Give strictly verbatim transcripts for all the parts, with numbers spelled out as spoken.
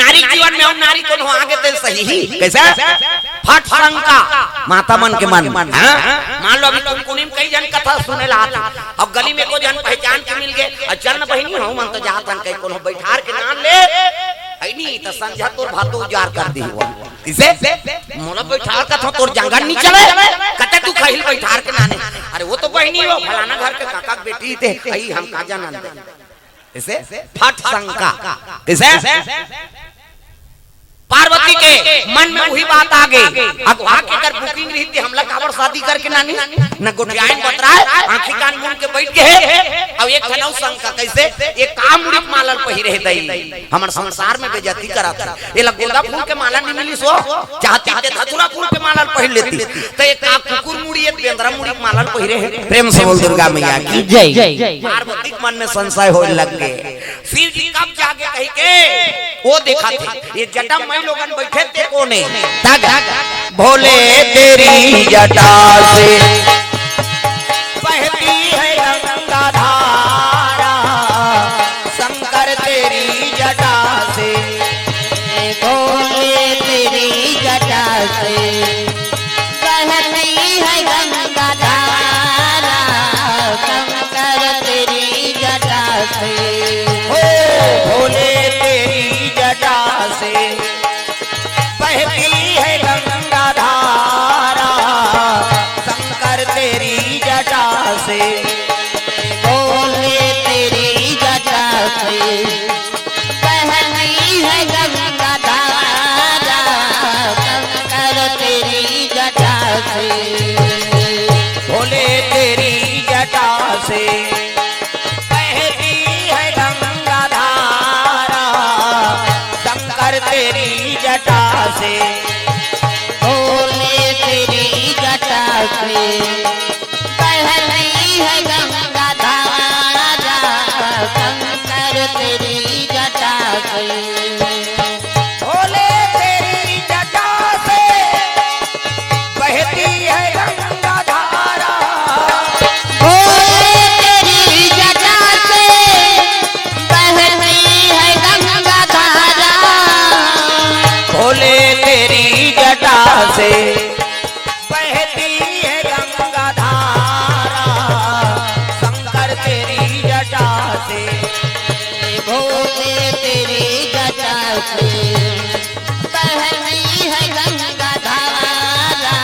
नारी जीवन में अउ नारी कोनो आगे तेन सही ही। कइसे? फट शंका माता मन के मन। हाँ? मान लो अभी कुनकुनी में कई झन कथा सुने ला आथे, अब गली में कोई झन पहचान के मिल गे, अउ चल न बहिनी, हमन तो जात हन कहीं कोनो बइठार के नाम ले, हइ नी त संझा तोर भातो उजार कर दिही। कइसे? मोला बइठार कथव, तोर जंगल नी चले, कते तू खइल बइठार के नाने। अरे वो तो बहिनी हो, फलाना घर के काका के बेटी ते, अई हम का जानन दे। कइसे? फट शंका। कइसे? पार्वती के मन में उही बात आ गे, अगवा के कर booking रही ते हमला काबर शादी करके नानी, न गोठियाइन बतराय, आँखी कान मूंद के बइठ गे हे। अउ एक ठन अउ शंका, कइसे? ये का मुड़ी के माला ल पहिरे हे दई, हमर संसार में बेइज्जती करत हे। एला गोंदा फूल के माला नी मिलिस हो, चाहती ते धतूरा फूल के माला ल पहिर लेती, त ये का कुकुर मुड़ी, ये बेंदरा मुड़ी के माला ल पहिरे हे। प्रेम से बोल दुर्गा मैया की जय। पार्वती के मन में संशय होय लग गे। शिव जी कब जागे कहि के वो देखत हे, ये जटा में लोगन बइठे ते कोन ए? तग भोले तेरी जटा से बहती है गंगा धारा, शंकर तेरी जटा से, भोले तेरी जटा से बहती है गंगा धारा, शंकर तेरी जटा से। हो भोले तेरी जटा से बहती है गंगा धारा, शंकर तेरी जटा से। भोले तेरी जटा से बहती है गंगा धारा, शंकर तेरी जटा से। भोले तेरी जटा से बहती है गंगा धारा, शंकर तेरी जटा से। भोले तेरी जटा से बहती है गंगा धारा, शंकर तेरी जटा से। भोले तेरी जटा से बहती है गंगा धारा। भोले तेरी जटा से बहती है गंगा धारा। भोले तेरी जटा से बहती है गंगा धारा, शंकर तेरी जटा से। भोले तेरी जटा से बहती है गंगा धारा,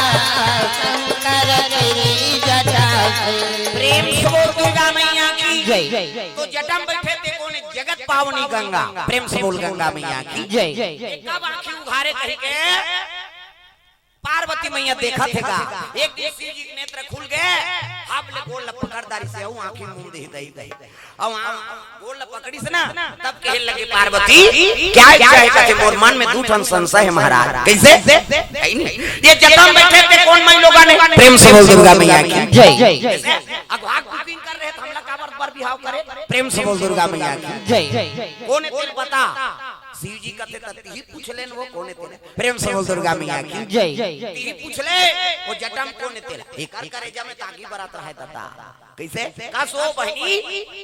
शंकर तेरी जटा से। प्रेम से बोल दुर्गा मैया की जय। तो जटा में बइठे ते कोन ए? जगत पावनी गंगा। प्रेम से बोल गंगा मैया की जय। कब आँखी उघारे कहि के पार्वती मैया देखत हे गा, एक दिन शिव जी के नेत्र खुल गे, हब ले गोड़ ल पकड़ डारिस हे, अउ आँखी मूंद दिही दई दई। अउ आ-, गोड़ ल पकड़िस ना, तब कहे लगे पार्वती, क्या इच्छा है? कथे, मोर मन में दू ठन संशय हे महाराज। कइसे? हइ नी? ये जटा में बइठे ते कोन माईलोगन ए? प्रेम से बोल दुर्गा मैया की जय। कइसे? अगवा के booking कर रहे त हमला काबर बर बिहाव करे? प्रेम से बोल दुर्गा मैया की जय। कोन ए तेला बता? शिव जी कथे, त तिही पूछ लेन वो कोन ए तेला। प्रेम से बोल दुर्गा मैया की जय। तिही पूछ ले, वो जटा में कोन ए तेला। एकर करेजा में त आगी बरत रहय ददा। कइसे? कस ओ बहिनी,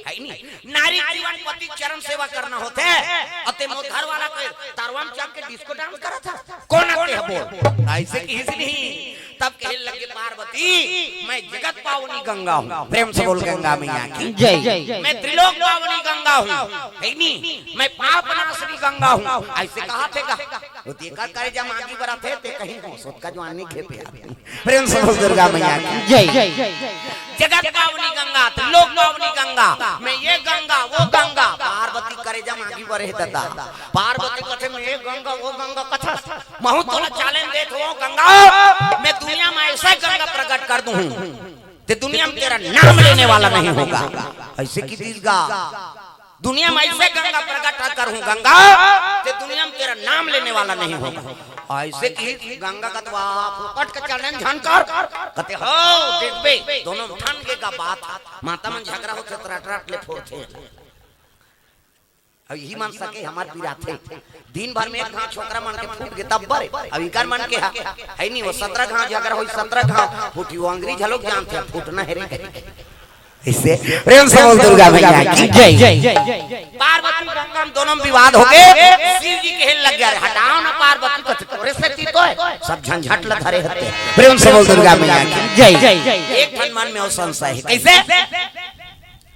हइ नी? नारी जीवन पति चरण सेवा करना होथे। अते मोर घर वाला के तरवा में चढ़ के disco dance करत हे। कोन ए तेहा बोल? अइसे किहिस नहीं। तब कहे लगे पार्वती, मैं जगत पावनी गंगा हूँ। प्रेम से बोल गंगा मैया की जय। मैं त्रिलोक पावनी गंगा हूँ, हइ नी? मैं पाप नाशनी गंगा हूँ। अइसे कहत हे गा। वो तेकर करेजा में आगी बरत हे, ते कहीं हो, सोतका जवानी खेपे आदमी। प्रेम से बोल दुर्गा मैया की जय। जगत पावनी गंगा, त्रिलोक पावनी गंगा, मैं ये गंगा, वो गंगा। पार्वती करेजा में आगी बरे हे ददा। पार्वती कथे, मैं ये गंगा, वो गंगा कथस। महूँ तोला challenge देत हों गंगा, मैं दुनिया में अइसे गंगा प्रकट कर दूँ, ते दुनिया में तेरा नाम लेने वाला नहीं होगा। अइसे किहिस गा। दुनिया में अइसे गंगा प्रकट करहूँ गंगा, ते दुनिया में तेरा नाम लेने वाला नहीं होगा। अइसे किहिस गंगा कथे, फोकट के challenge झन कर। कथे, हव, देखबे, दूनों में ठन गे गा बात। माता मन झगरा होथे त रट रट ले फोरथे। अब इही मन सके हमर पिराथे। दिन भर में एक घांव छोकरा मन के फूट गे तब बरे। अब इकर मन के हा, हइ नी, वो सतरा घांव झगरा होही, सतरा घांव फूटही, वो अंग्रेज लोग जानथे, फूटना हे रे कहि के। अइसे प्रेम से बोल दुर्गा मैया की जय। पार्वती गंगा में दूनों में विवाद हो गे। शिव जी कहे अरे हटाओ ना पार्वती, कथे तोरे सेती तो हे, सब झंझट ल धरे हते। प्रेम से बोल दुर्गा मैया की जय। एक ठन मन में अउ संशय हे, कइसे?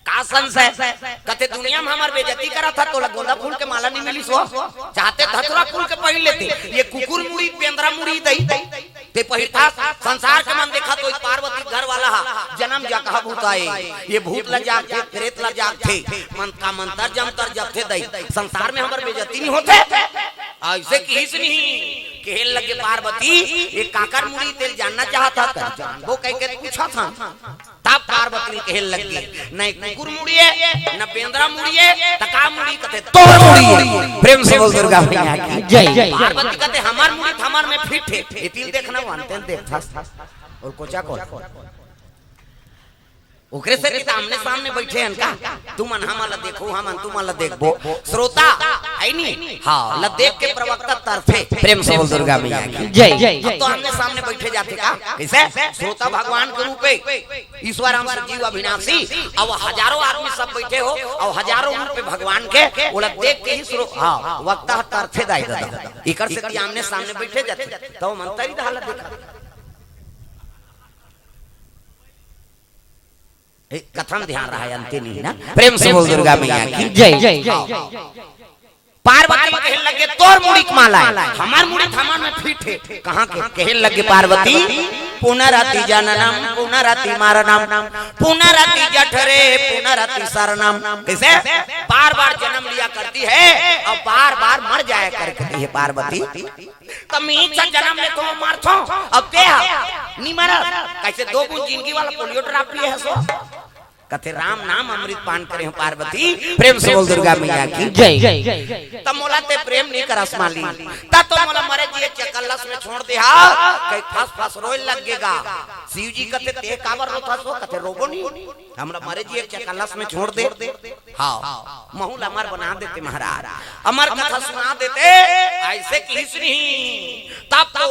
का संशय? कथे दुनिया में हमर बेइज्जती करत हस, तोला गोंदा फूल के माला नइ मिलिस हो, चाहते धतूरा फूल के पहिर लेते, ये कुकुर मुड़ी, बेंदरा मुड़ी दई, ते पहिरथस, संसार के मन देखत होही, पार्वती घर वाला हा, जनम जगहा भूत आय, ये भूत ला जागथे, प्रेत ला जागथे, मन का मंतर जंतर जपथे दई, संसार में हमर बेइज्जती नइ होथे? अइसे किहिस नहीं, कहे लगे पार्वती, ये काकर मुड़ी तेला जानना चाहत हस, जानबो कहिके पूछत हन। तब पार्वती कहे लगे, न कुकुर मुड़ी हे, न बेंदरा मुड़ी हे, त का मुड़ी? कथे तोर मुड़ी हे। प्रेम से बोल दुर्गा मैया की जय। पार्वती कथे हमर मुड़ी त हमर में फिट हे, एती ल देखना, वनते ल देखथस, अउ कोचा कोन? ओकरे सेती त आमने सामने बइठे हन का? तुमन हमन ला देखो, हमन तुमन ला देखबो। श्रोता हे नी? हाँ, ला देख के प्रवक्ता तरफे। प्रेम से बोल दुर्गा मैया की जय। अब तो आमने सामने बइठे जाथे का? कइसे? श्रोता भगवान के रूप हे, ईश्वर अंश जीव अविनाशी। अब हजारों आदमी सब बइठे हो, अब हजारों रूप हे भगवान के, ओला देख के ही श्रो-, हाँ, वक्ता तरफे दाई ददा। एकर सेती आमने सामने बइठे जाथे, त मंतरी दहा ला देखा। ए, कथा म ध्यान रहा, अंते नहीं ना। प्रेम से बोल दुर्गा मैया की जय। पार्वती कहे लगे, "तोर मुड़ी के माला हे, हमर मुड़ी त हमर में फिट हे।" कहाँ के? कहे लगे पार्वती, "पुनरपि जननम, पुनरपि मरणम, पुनरपि जठरे, पुनरपि शरणम।" कइसे? बार बार जनम लिया करती हे अउ बार बार मर जाया करती हे पार्वती। त मीच जनम लेथों, मरथों, अब ते हा नइ मरस। कइसे दो बूंद जिनगी वाला पोलियो ड्रॉप पिए हस ओ? कथे, "राम नाम अमृत पान करे हो पार्वती।" प्रेम से बोल दुर्गा मैया की जय। त मोला ते प्रेम नइ करस माली, त तो मोला मरे जिए चकल्लस में छोड़ दे हा। कहीं फस फस रोए लग गेगा। शिव जी कथे, "ते काबर रोथस ओ?" कथे, "रोबो नहीं।" हमला मरे जिए के चकल्लस में छोड़ दे। हाँ, महू ल अमर बना देते महाराज, अमर कथा सुना देते, अइसे किहिस नहीं। तब तो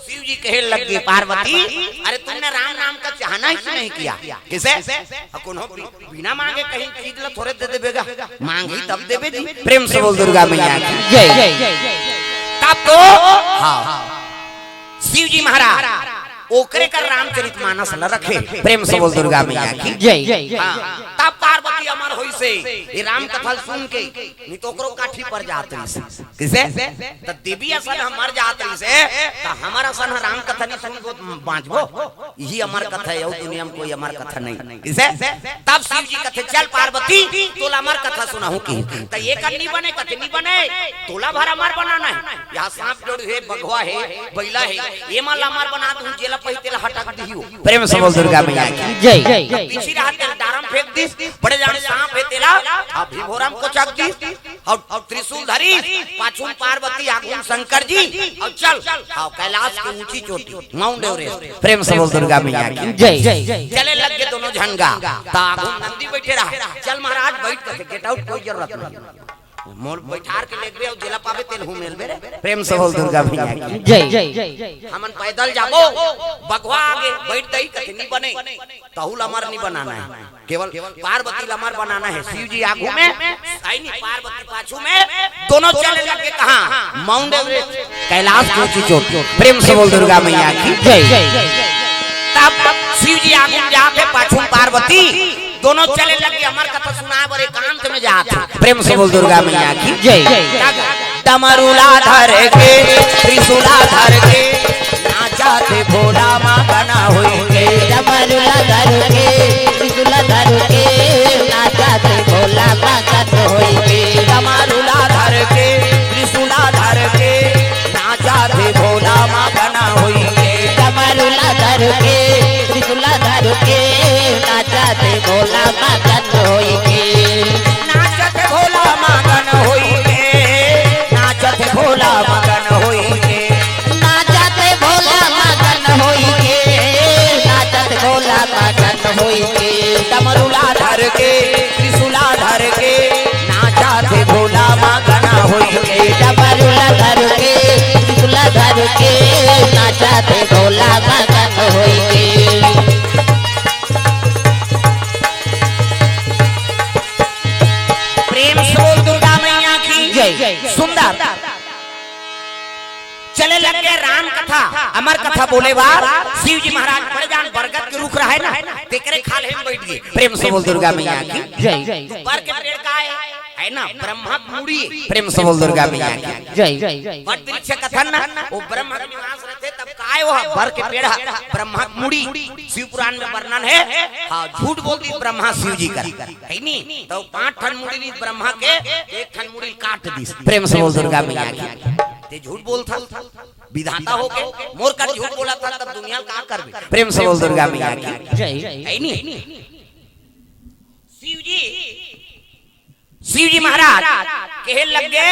शिव जी कहे लगे, "पार्वती, अरे तुमने राम नाम का चाहना ही नहीं किया।" कइसे? अउ कोनो बि-, बिना मांगे कहीं चीज ला थोरे दे देबे गा, मांगही तब देबे जी। प्रेम से बोल दुर्गा मैया की जय। तब तो, हाँ, शिव जी महाराज ओकरे कर रामचरित मानस ल रखे। प्रेम से बोल दुर्गा मैया की जय। हाँ, तब पार्वती अमर होइसे, ये राम कथा ल सुन के, नहीं तो ओकरो काठी पर जात रहिसे। कइसे? त देवी असन ह मर जात रहिसे, त हमर असन ह राम कथा नहीं सुनबो, बांचबो? इही अमर कथा हे, अउ दुनिया में कोई अमर कथा नहीं। कइसे? तब शिव जी कथे, "चल पार्वती, तोला अमर कथा सुनाहूं।" कि त एकर नइ बने, कथे नइ बने, तोला भर अमर बनाना हे। यहाँ सांप डोड़ हे, बघवा हे, बइला हे, एमन ला अमर बना दूं, जेला पही तेला हटक दिही हो। प्रेम से बोल दुर्गा मैया की जय। पीछे रहा तेला डारम फेंक दिस, बड़े जान सांप हे तेला, अब भी भोरम कोचक दिस, अउ, अउ त्रिशूल धरिस, पाछू म पार्वती, आगू म शंकर जी, अउ चल, हाँ, कैलाश के ऊंची चोटी, माउंट एवरेस्ट। प्रेम से बोल दुर्गा मैया की जय। चले लग गे दोनों झन गा, त आगू म नंदी बइठे रहा, "चल महाराज बइठ," कथे, "get out, कोई जरूरत नहीं।" मोर बइठार के लेगबे अउ जेला पाबे तेलहू मेलबे रे। प्रेम से बोल दुर्गा मैया की जय। हमन पैदल जाबो, बघवा आगे बइठ दई कथे नइ बने, तहू ल अमर नइ बनाना हे, केवल पार्वती ल अमर बनाना हे। शिव जी आगू में, आई नहीं, पार्वती पाछू में, दोनों चले लगे कहाँ? माउंट एवरेस्ट, कैलाश की ऊंची चोटी। प्रेम से बोल दुर्गा मैया की जय। तब शिव जी आगू में जाके पाछू में पार्वती, दोनों चले लगे अमर कथा सुनाए बर एकांत में जात हे। प्रेम से बोल दुर्गा मैया की जय। डमरू ला धर के, त्रिशूल ला धर के, नाचत हे भोला मगन होई के। डमरू ला धर के, त्रिशूल ला धर के, नाचत हे भोला मगन होई के। डमरू ला धर के, त्रिशूल ला धर के, नाचत हे भोला मगन होई के। डमरू ला धर के, त्रिशूल ला धर के, नाचत हे भोला मगन होई के। नाचत हे भोला मगन होई के, नाचत हे भोला मगन होई के। नाचत हे भोला मगन होई के, नाचत हे भोला मगन होई के। डमरू ला धर के, त्रिशूल ला धर के, नाचत हे भोला मगन होई के। डमरू ला धर के, त्रिशूल ला धर के, नाचत हे भोला मगन होई के। प्रेम से बोल दुर्गा मैया की जय। सुंदर। चले लग गे राम कथा, अमर कथा बोले बर। शिव जी महाराज बड़े जान बरगद के रुख रहे ना, तेकरे खाल्हे म बइठ गे। प्रेम से बोल दुर्गा मैया की। जय। बर के पेड़ काय हे ना, ब्रह्मा के मुड़ी। प्रेम से बोल दुर्गा मैया की। जय। बट वृक्ष कथन ना, वो ब्रह्मा के निवास रहिथे, तब काय वो बर के पेड़ ह, ब्रह्मा के मुड़ी। शिव पुराण में वर्णन हे। हाँ, झूठ बोल दिस ब्रह्मा शिव जी कर, हे नी? त पांच ठन मुड़ी रहिस ब्रह्मा के, एक ठन मुड़ी ल काट दिस। प्रेम से बोल दुर्गा मैया की। ते झूठ बोलथस, विधाता होके मोर कर झूठ बोलथस, तब दुनिया ल का करबे? प्रेम से बोल दुर्गा मैया की। जय। हे नी? शिव जी, शिव जी महाराज कहे लग गे,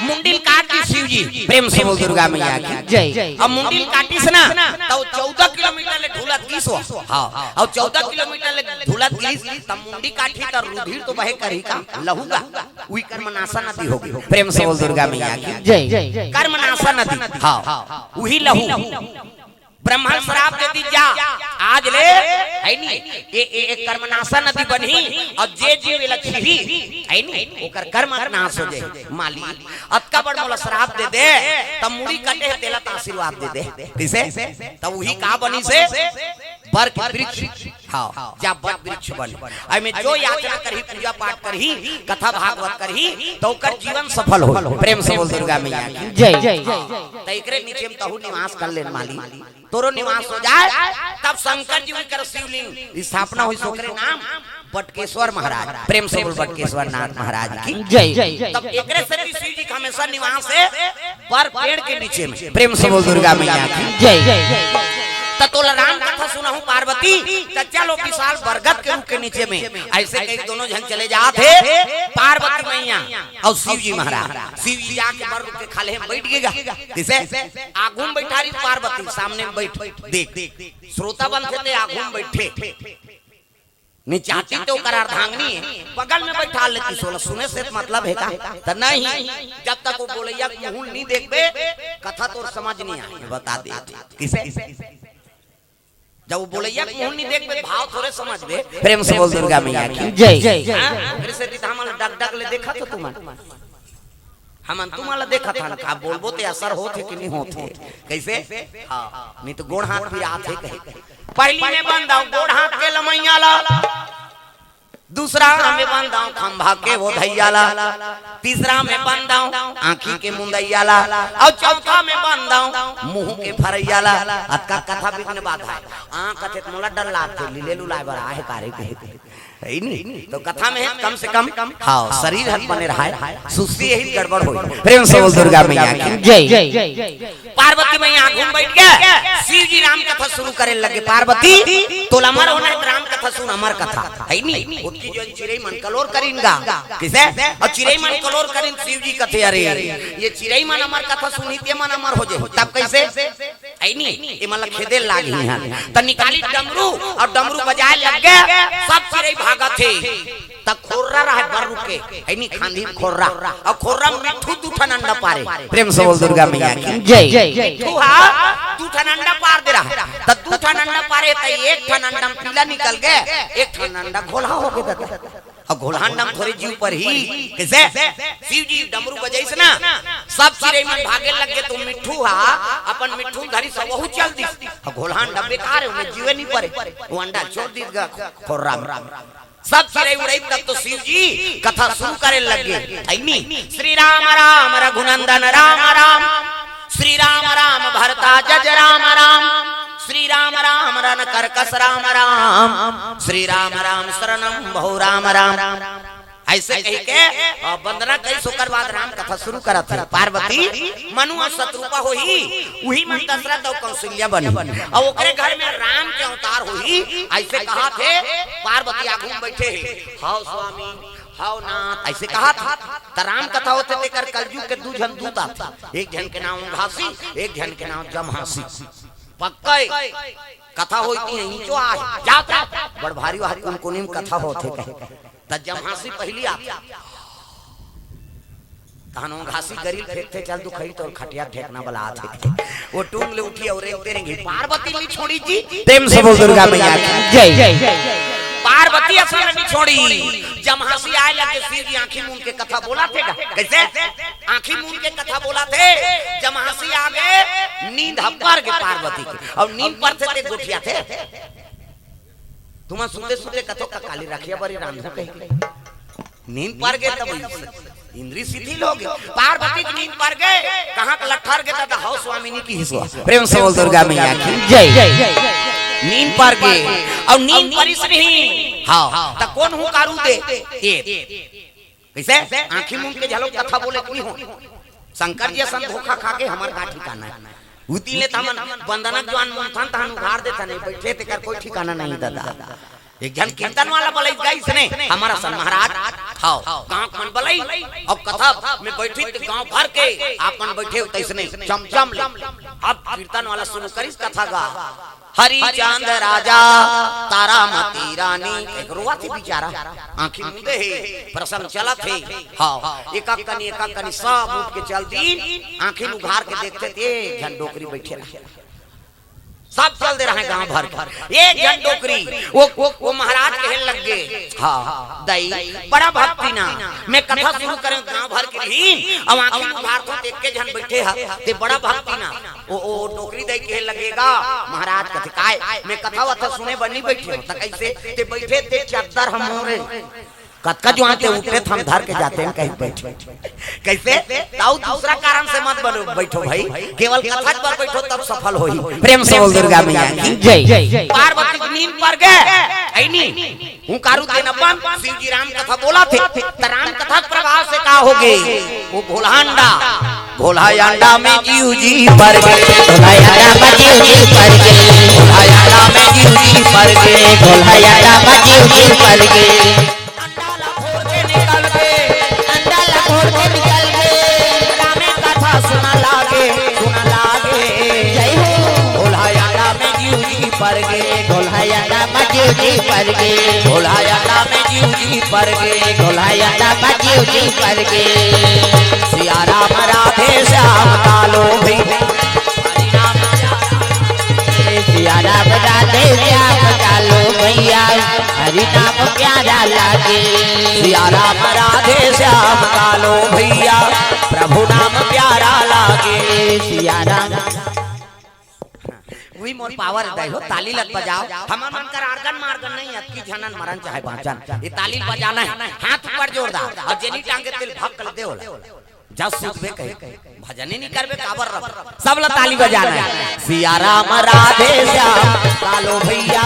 मुंडी ल काट दिस शिव जी। प्रेम से बोल दुर्गा मैया की। जय। अब मुंडी ल काटिस ना, त चौदह किलोमीटर ले ढुलत गिस वो। हाँ, अब चौदह किलोमीटर ले ढुलत गिस, त मुंडी काटही त रुधिर तो बहे करही का, लहू गा, उही कर्मनाशा नदी होगे। प्रेम से बोल दुर्गा मैया की। जय। कर्मनाशा नदी, हाँ, उही लहू। ब्रह्मा ल श्राप दे दिस, जा, आज ले, हे नी, ये, ये, ये कर्मनाशा नदी बनही, अउ जे जीव एला छीही, हे नी, ओकर कर्म नाश हो जाय। माली, अतका बड़ मोला श्राप दे दे, त मुड़ी कटे हे, तेला त आशीर्वाद दे दे। कइसे? त उही का बनिस हे? बर के वृक्ष। हाँ, जा बट वृक्ष बन। एमे जो याचना करही, पूजा पाठ करही, कथा भागवत करही, त ओकर जीवन सफल होही। प्रेम से बोल दुर्गा मैया की। जय। त एकरे नीचे म तहू निवास कर लेन माली। तोरो निवास हो जाय, तब शंकर जी उही कर शिवलिंग स्थापना होइस, ओकरे नाम बटकेश्वर महाराज। प्रेम से बोल बटकेश्वर नाथ महाराज की। जय। तब एकरे सेती शिव जी के हमेशा निवास हे बर पेड़ के नीचे में। प्रेम से बोल दुर्गा मैया की। जय। त तोला राम कथा सुनाहूं पार्वती, त चलो विशाल बरगद के रुख के नीचे में। अइसे कहिके दोनों झन चले जात हे, पार्वती मैया अउ शिव जी महाराज। शिव जी जाके बर रुख के खाल्हे म बइठ गे गा। कइसे? आगू म बइठा रहिस पार्वती, सामने म बइठ, देख, श्रोता बनथे ते आगू म बइठे। नी चाहती त ओकर अर्धांगिनी हे, बगल में बइठा लेतिस, ओला सुने से मतलब हे का? त नहीं, जब तक वो बोलइया के मुंह ल नी देखबे, कथा तोर समझ नी आय, बता दे। कइसे? जब वो बोलइया के मुंह ल नी देखबे, भाव थोरे समझबे। प्रेम से बोल दुर्गा मैया की। जय। हाँ? ओकरे सेती त हमन डग डग ले देखत हो तुमन। हमन तुमन ला देखत हन, का बोलबो ते असर होत हे कि नहीं होत हे? कइसे? हाँ, नहीं तो गोड़ हाथ पिरात हे कहे। पहली में बंद आऊं गोड़ हाथ के लमैया ला, दूसरा में बंद आऊं खंभा के वो धैया ला, तीसरा में बंद आऊं आंखी के मुंदैया ला, अउ चौथा में बंद आऊं मुंह के फरैया ला। अतका कथा विघ्न बाधा हे। आंख अथे त मोला डर लागथे, लीले लुलाय बर आहे कारे कहे। हे नी? त कथा में हे, कम से कम, हाँ, शरीर हर बने रहय, सुस्ती एही गड़बड़ होय। प्रेम से बोल दुर्गा मैया की। जय। पार्वती मैया आगू म बइठ गे, शिव जी राम कथा शुरू करे लगे। पार्वती, तोला अमर होना हे त राम कथा सुन, अमर कथा। हे नी? ओतकी जो चिरई मन कलोर करिन गा। कइसे? अउ चिरई मन कलोर करिन, शिव जी कथे, "अरे, ये चिरई मन अमर कथा सुनही, ते मन अमर हो जाही।" तब कइसे? हे नी, एमन ला खेदे ल लागही हा। त निकालिस डमरू अउ डमरू बजाय लग गे, सब चिरई भागत हे। त खोर्रा रहय बर रुख के, हे नी, खांधी म खोर्रा, अउ खोर्रा म मिट्ठू दू ठन अंडा पारे। प्रेम से बोल दुर्गा मैया की। जय। मिट्ठू हा दू ठन अंडा पार दे रहय, त दू ठन अंडा पारे, त एक ठन अंडा म पीला निकल गे, एक ठन अंडा घोलहा हो गे। अउ घोलहा अंडा म थोरे जीव परही। कइसे? शिव जी डमरू बजाइस ना, सब चिरई मन भागे लग गे, त मिट्ठू हा अपन मिट्ठू धरिस, वहू चल दिस। अउ घोलहा अंडा बेकार हे, ओमे जीवे नी परे, वो अंडा छोड़ दिस गा खोर्रा म। सब चिरई उड़ाइस, तब तो शिव जी कथा शुरू करे लग गे। हे नी? श्री राम राम रघुनंदन राम राम, श्री राम राम भरता जज राम राम, श्री राम राम रण कर्कश राम राम, श्री राम राम शरणम भो राम राम। अइसे कहिके, अ, वंदना करिस, ओकर बाद राम कथा शुरू करत हे। पार्वती मनु अउ शतरूपा होही, उही मन दशरथ अउ कौशल्या बनही। अउ ओकरे घर में राम के अवतार होही, अइसे कहत हे। पार्वती आगू म बइठे हे, "हव स्वामी, हव नाथ," अइसे कहत हे। त राम कथा होथे, तेकर कलजुग के दू झन दूत आथे, एक झन के नाम घासी, एक झन के नाम जम्हासी। पक्का ए कथा होई तिहां इंचो आय, जात रह, बड़ भारी वहां कुनकुनी म कथा होथे कहे। त जम्हासी पहिली आथे। तहन वो घासी गरी ल फेंकथे, "चल दुखई तोर खटिया ढेकना बला आथे।" वो टूंग ले उठी अउ रेंगते रेंगी, "पार्वती नी छोड़ी जी।" प्रेम से बोल दुर्गा मैया की जय। पार्वती असन नी छोड़ी। जमहासी आए लगे, शिव जी आंखी मूंद के कथा बोलथे गा। कइसे? आंखी मूंद के कथा बोलथे। जमहासी आगे, नींद ह पर गे पार्वती के। अउ नींद परथे ते गोठियाथे। तुमन सुते सुते कथो का काली रखिया बरी रांधो कहिके। नींद पर गे तब इंद्री शिथिल हो गे। पार्वती के नींद पर गे, कहाँ का लट्ठर गे दादा, हव स्वामिनी कहिस। प्रेम से बोल दुर्गा मैया की जय। नींद पर गे, अउ नींद परिस नहीं। हाँ, त कोन हुंकारू दे? ए। कइसे? आंखी मूंद के घलो कथा बोले कि नहीं हो। शंकर जी असन धोखा खा के हमर का ठिकाना हे। उती ले त हमन बंदना के जुवान मूंदथन, तहन उघार देथन, ए बइठे तेकर कोई ठिकाना नहीं दादा। एक झन कीर्तन वाला बलई गाइस ने, हमर असन महाराज, हव, गांव के मन बलई, अउ कथा में बइठिस त गांव भर के, आप मन बइठे हो तइसने, चमचम ले। अब कीर्तन वाला सुरू करिस कथा गा। हरिचंद राजा, तारामती रानी, एक रोवत हे बिचारा, आंखी मूंदे हे, प्रसंग चलत हे, हव, एक एक कनी, एक एक कनी सब उठ के चल दिन, आंखी उघार के देखथे ते एक झन डोकरी बइठे रहे। सब चल दे रहे गांव भर के। एक झन डोकरी, वो, वो, वो महाराज कहे लग गे, हाँ, दई, बड़ा भक्ति ना, मैं कथा सुरू करेंव, गांव भर के रहिन, अउ आंखी उघारथों त एके झन बइठे हे, ते बड़ा भक्ति ना। ओ, ओ, डोकरी दई कहे लगे गा, महाराज कथे, "काय, मैं कथा वथा सुने बर नी बइठे हों, त कइसे? ते बइठे, ते चद्दर ह मोरे।" कतका जुवान ते उठे, थम धर के जाते हैं कहीं बइठे। कइसे? ताऊ दूसरा कारण से मत बनो, बइठो भई, केवल कथा बर बइठो तब सफल होही। प्रेम से बोल दुर्गा मैया की जय। पार्वती के नींद पर गे, अइनी हुंकारू तेन अपन शिव जी राम कथा बोलथे, त राम कथा के प्रभाव से का हो गे? वो भोला अंडा, भोला अंडा में जीव जी पर गे, भोला अंडा में जीव जी पर गे, भोला अंडा में जीव जी पर गे, भोला अंडा में जीव जी पर गे। अंडा ला फोड़ के निकल गे, अंडा ला फोड़ के निकल गे। रामे कथा सुना लागे, सुना लागे। जय हो। भोला अंडा में जीव जी पर गे, भोला अंडा में जीव जी पर गे, भोला अंडा में जीव जी पर गे, भोला अंडा में जीव जी पर गे। सिया राम राधे श्याम कालो भई। सिया राम राधे श्याम कालो भैया, हरि नाम प्यारा लागे। सिया राम राधे श्याम कालो भैया, प्रभु नाम प्यारा लागे। सिया राम। उही मोर पावर दे हो, ताली लत बजाओ। हमर मन कर आर्गन मार्गन नहीं, अतकी झनन मरन चाहे बाँचन, ये ताली बजाना हे, हाथ ऊपर जोरदार, अउ जेनी टांगे तेला भक्कल देवला। जस सुतबे कहे, भजन ही नहीं करबे, काबर रब। सब ला ताली बजाना हे। सिया राम राधे श्याम कालो भैया,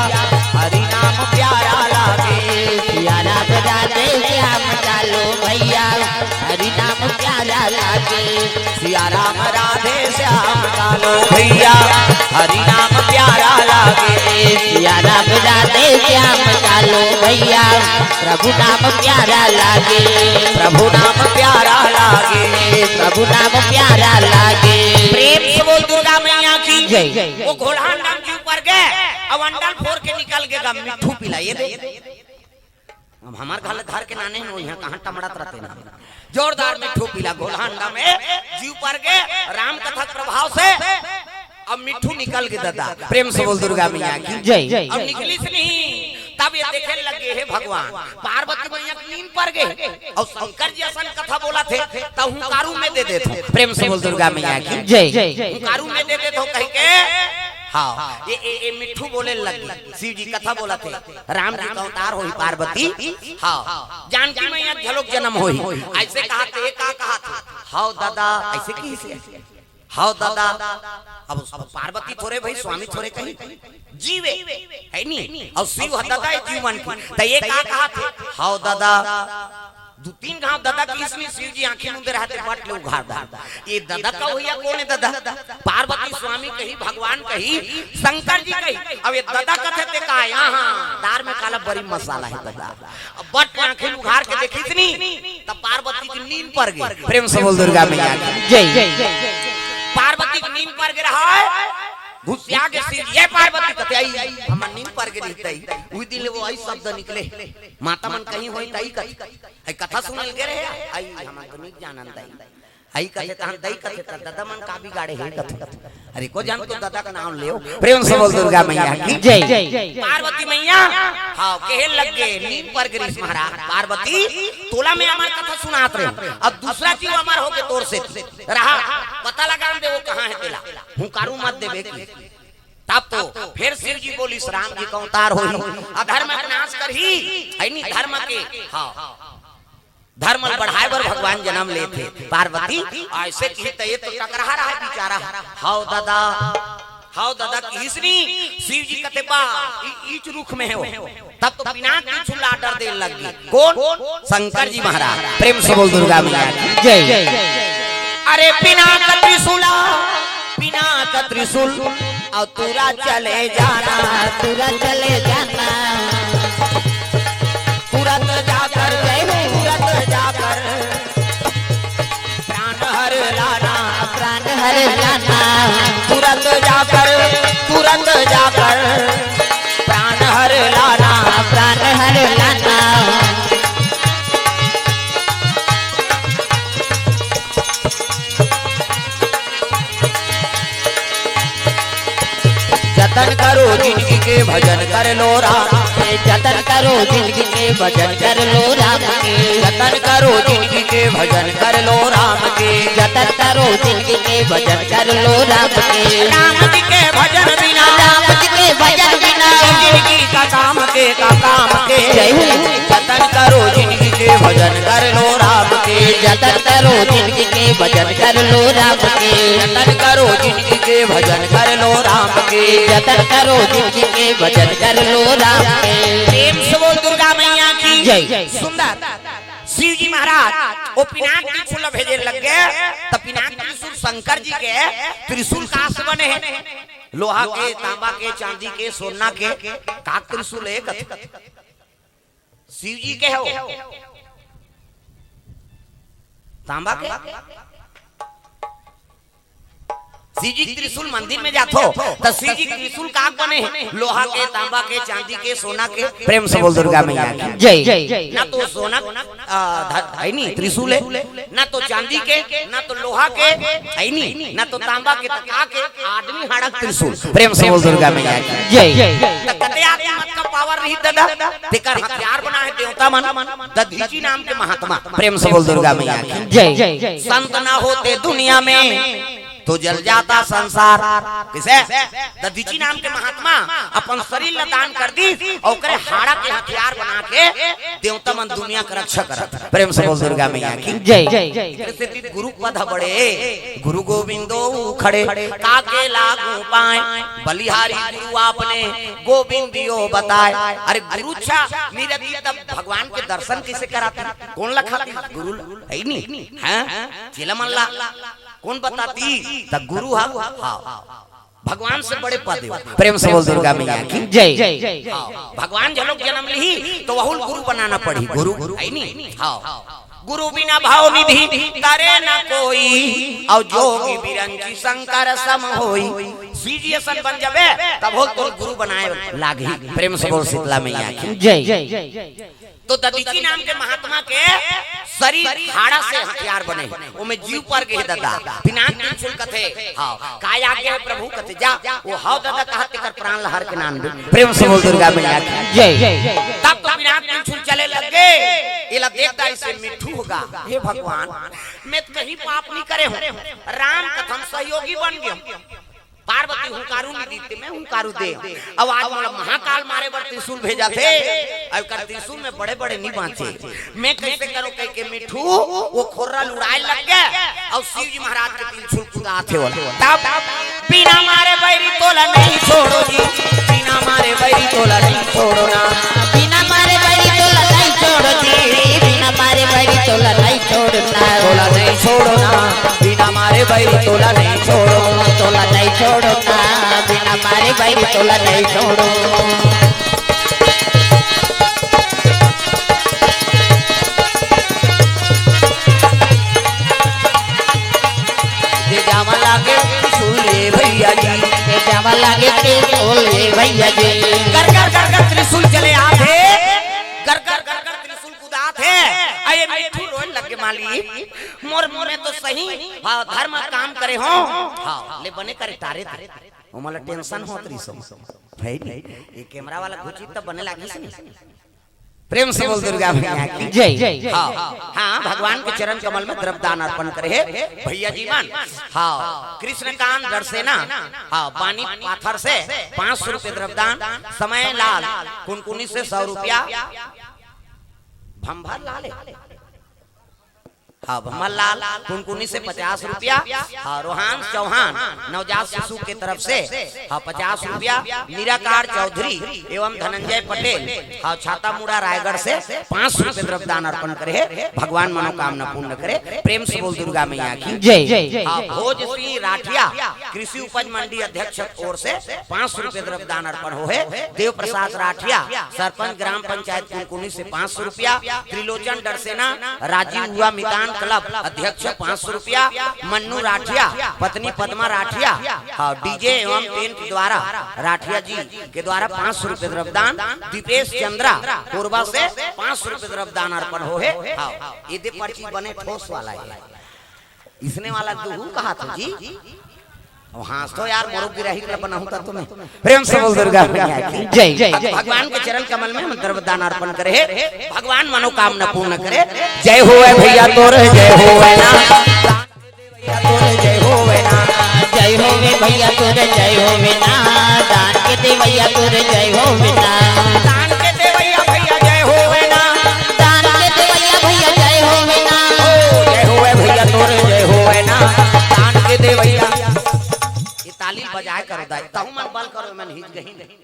हरि नाम प्यारा लागे। सिया राम राधे श्याम कालो भैया, हरि नाम प्यारा लागे। सिया राम राधे श्याम कालो भैया, हरि नाम प्यारा लागे। सिया राम राधे श्याम कालो भैया, प्रभु नाम प्यारा लागे। प्रभु नाम प्यारा लागे। प्रभु नाम प्यारा लागे। प्रेम से बोल दुर्गा मैया की जय। वो घोलहा अंडा में जीव पर गे, अउ अंडा ल फोर के निकल गे गा मिट्ठू पिला। ये दे, अब हमर घर ले धर के लाने हे, इहाँ कहाँ टमड़त रथे ना। जोरदार मिट्ठू पिला, घोलहा अंडा में जीव पर गे, राम कथा के प्रभाव से अब मिट्ठू निकल गे दादा। प्रेम से बोल दुर्गा मैया की जय। अब निकलिस नहीं, तब ये देखे लगे, हे भगवान, पार्वती मैया के नींद पर गे, अउ शंकर जी असन कथा बोलथे, त हुंकारू में दे देथों। प्रेम से बोल दुर्गा मैया की जय। हुंकारू में दे देथों कहिके, हाँ, ये, ये, ये मिट्ठू बोले लगे, शिव जी कथा बोलथे, राम जी के अवतार होही पार्वती, हाँ, जानकी मैया के घलोक जनम होही। अइसे कहथे, का कहथे? हव दादा, अइसे कहिसे? हव दादा, अब, अब पार्वती थोरे भई, स्वामी थोरे कही, जीव ए, हे नी? अउ शिव ह दादा ए जीव मन के। त ये का कहथे? हव दादा, दू तीन घांव दादा कहिस नी, शिव जी आंखी मुंदे रहथे, बट ले उघार डार। ये दादा का होही या कोन ए दादा? पार्वती स्वामी कही, भगवान कही, शंकर जी कही। अब ये दादा कथे ते का, यहाँ दार में काला बरी मसाला हे दादा। अब बट आंखी उघार के देखिस नी, तब पार्वती के नींद पर गे। प्रेम से बोल दुर्गा मैया की जय। पार्वती के नींद पर गे रहय, घुसिया गे शिव जी, "ए पार्वती," कथे, "अई, हमर नींद पर गे रहिस तई।" उही दिन ले वो अई शब्द निकले। माता मन कहीं होही तई कथे, "अई कथा सुने ल गे रहे, अई हमन तो नी जानन तई।" अई कथे, तहन दई कथे, त ददा मन का बिगाड़े हे कथे। अरे को जान तो ददा का नाम लेव। प्रेम से बोल दुर्गा मैया की जय। पार्वती मैया, हाँ, कहे लग गे, नींद पर गे रिहिस महाराज। पार्वती, तोला मैं अमर कथा सुनात रहेंव, अब दूसरा जीव अमर होके तोर से रहा, पता लगा दे वो कहाँ हे तेला, हुंकारू मत देबे की। तब तो फेर शिव जी बोलिस, राम जी का अवतार होही, अधर्म के नाश करही, अई नी धर्म के, हाँ, धर्म ल बढ़ाए बर भगवान जनम लेथे। पार्वती अइसे किहिस त ये तो टकराहा रहा बिचारा। हव ददा, हव ददा किहिस नी, शिव जी कथे बा, ई, ईच रुख में हे वो। तब तो पिनाक त्रिशूल ला order दे लग गे। कोन? शंकर जी महाराज। प्रेम से बोल दुर्गा मैया की जय। अरे पिनाक त्रिशूल, पिनाक त्रिशूल, अउ तुरत चले जाना, तुरत चले जाना। तुरत जाकर, जय हो। तुरत जाकर प्राण हर लाना। प्राण हर लाना। तुरत जाकर, तुरत जाकर प्राण हर लाना। प्राण हर लाना। जतन करो जिनगी के, भजन कर लो राम के। जतन करो जिनगी के, भजन कर लो राम के। जतन करो जिनगी के, भजन कर लो राम के। जतन करो जिनगी के, भजन कर लो राम के। राम जी के भजन बिना, राम जी के भजन बिना जिनगी का काम के, का काम के। जय हो। जतन करो जिनगी के, भजन कर लो राम के। जतन करो जिनगी के, भजन कर लो राम के। जतन करो जिनगी के, भजन कर लो राम के। जतन करो जिनगी के, भजन कर लो राम के। प्रेम से बोल दुर्गा मैया की जय। सुंदर। शिव जी महाराज ओ पिनाक त्रिशूल भेजे लग गे, त पिनाक त्रिशूल शंकर जी के त्रिशूल कहाँ से बने हे? लोहा के, तांबा के, चांदी के, सोना के, काक त्रिशूल हे कथे। शिव जी के हो, तांबा के। शिव जी के त्रिशूल मंदिर में जाथो, त शिव जी के त्रिशूल का बने हे? लोहा के, तांबा के, चांदी के, सोना के। प्रेम से बोल दुर्गा मैया की जय। ना तो सोना, आ, ध-, हे नी, त्रिशूल हे, ना तो चांदी के, ना तो लोहा के, हे नी, ना तो तांबा के, त का के? आदमी हाड़ा के त्रिशूल। प्रेम से बोल दुर्गा मैया की जय। त कते आदमी मत का power रही दादा, तेकर हथियार बना हे देवता मन, दधीचि नाम के महात्मा। प्रेम से बोल दुर्गा मैया की जय। संत ना होते दुनिया में तो जल जाता संसार। किसे? दधीचि नाम के महात्मा अपन शरीर ला दान कर दिस अउ ओकरे हाड़ा के हथियार बना के देवता मन दुनिया के रक्षा करत। प्रेम से बोल दुर्गा मैया की जय। एकरे सेती गुरु पद बड़े, गुरु गोविंदो खड़े, काके लागू पाए, बलिहारी गुरु आपने, गोविंदियो बताए। अरे गुरु अच्छा नी रही तब भगवान के दर्शन कइसे कराती? कोन ला खाती? गुरु ला, हे नी? हाँ? चेला मन ला कोन बताती? त गुरु हा, हाँ। भगवान से बड़े पद हे। प्रेम से बोल दुर्गा मैया की जय। हाँ, भगवान जब लोग जनम लिही, त वहू ल गुरु बनाना पड़ही। गुरु, हे नी? हाँ। गुरु बिना भव निधि तरे न कोई, अउ जोगी बिरंची शंकर सम होई। शिव जी असन बन जाबे, तब हो तोर गुरु बनाए लागही। प्रेम से बोल शीतला मैया की जय। तो दधीचि नाम के महात्मा के शरीर हाड़ा से हथियार बने, ओमे जीव पर गे दादा, पिनाक त्रिशूल कथे। हाँ, काय आज्ञा हे प्रभु कथे, जा, वो हव दादा कहा तेकर प्राण ला हर के नान दे। प्रेम से बोल दुर्गा मैया की जय। तब तो पिनाक त्रिशूल चले लग गे, एला देखता अइसे मिट्ठू होगा, हे भगवान, मैं तो कहीं पाप नी करे हूँ, राम कथम सहयोगी बन गे हूँ। पार्वती हुंकारू नी दिस ते मैं हुंकारू देंव। अउ आज मोला महाकाल मारे बर त्रिशूल भेजथे। अउ एकर त्रिशूल में बड़े-बड़े नी बांचे। मैं कइसे करंव कहिके मिट्ठू ओ खोर्रा ल उड़ाए लग गे। अउ शिव जी महाराज के त्रिशूल कुदाथे ओला। तब बिना मारे बैरी तोला नहीं छोड़ों जी, बिना मारे बैरी तोला नहीं छोड़ों ना। बिना मारे बैरी तोला नहीं छोड़ों जी, बिना मारे बैरी तोला नहीं छोड़ों ना। तोला नहीं छोड़ों ना। बिना मारे बैरी तोला नहीं छोड़ों, तोला नहीं छोड़ों ना, बिना मारे बैरी तोला नहीं छोड़ों। दे जावा लागे त्रिशूल ए भैया जी, दे जावा लागे त्रिशूल ए भैया जी। गरगर गरगर त्रिशूल चले आथे, गरगर गरगर त्रिशूल कुदात हे, अये मिठू रोए लगे माली, मोर, मोर में तो सही, हाँ, धर्म काम करे हो, हाँ, ले बने करे टारे दे। ओमला टेंशन होत रहिस हो। भाई, ये कैमरा वाला घुची तब बने लागिस नहीं। प्रेम से बोल दुर्गा मैया की जय। हाँ, हाँ, भगवान के चरण कमल में द्रव्य दान अर्पण करे हे भैया जी मन। हाँ, कृष्णकांत डरसेना, हाँ, बानी पाथर से पाँच सौ रुपये द्रव्य दान, समय लाल कुनकुनी से सौ रुपया, भंभर लाल है। हाँ, भंभर लाल कुनकुनी से पचास रुपया, हाँ, रोहान चौहान नवजात शिशु के तरफ से, हाँ, पचास रुपया, निराकार चौधरी एवं धनंजय पटेल, हाँ, छातामुड़ा रायगढ़ से पाँच सौ रुपये द्रव्य दान अर्पण करे हे। भगवान मनोकामना पूर्ण करे। प्रेम से बोल दुर्गा मैया की जय। हाँ, भोज सिंह राठिया कृषि उपज मंडी अध्यक्ष ओर से पाँच सौ रुपये द्रव्य दान अर्पण हो हे। देव प्रसाद राठिया सरपंच ग्राम पंचायत कुनकुनी से पाँच सौ रुपया, त्रिलोचन डरसेना राजीव युवा मितान क्लब अध्यक्ष पाँच सौ रुपया, मन्नू राठिया पत्नी पद्मा राठिया, हाँ, डीजे एवं टेंट द्वारा राठिया जी के द्वारा पाँच सौ रुपये द्रव्य दान, दीपेश चंद्रा कोरबा से पाँच सौ रुपये द्रव्य दान अर्पण हो हे। हाँ, ये दे पर्ची बने ठोस वाला है, इसने वाला दुहू कहा था जी। अब हाँस तो यार, मोरो गिराही कर बनाऊं था तुम्हें। प्रेम से बोल दुर्गा मैया की जय। अब भगवान के चरण कमल में हम द्रव्य दान अर्पण करे हे, भगवान मनोकामना पूर्ण करे। जय होवे भैया तोर, जय होवे ना। जय होवे भैया तोर, जय होवे ना। दान के देवैया तोर, जय होवे ना। दान के देवैया भैया जय होवे ना। दान के देवैया भैया जय होवे ना। ओ, जय होवे भैया तोर, जय होवे ना। दान के देवैया। ये ताली बजाए करो दाई, तहु मन बल करो, मन हिच गही नहीं।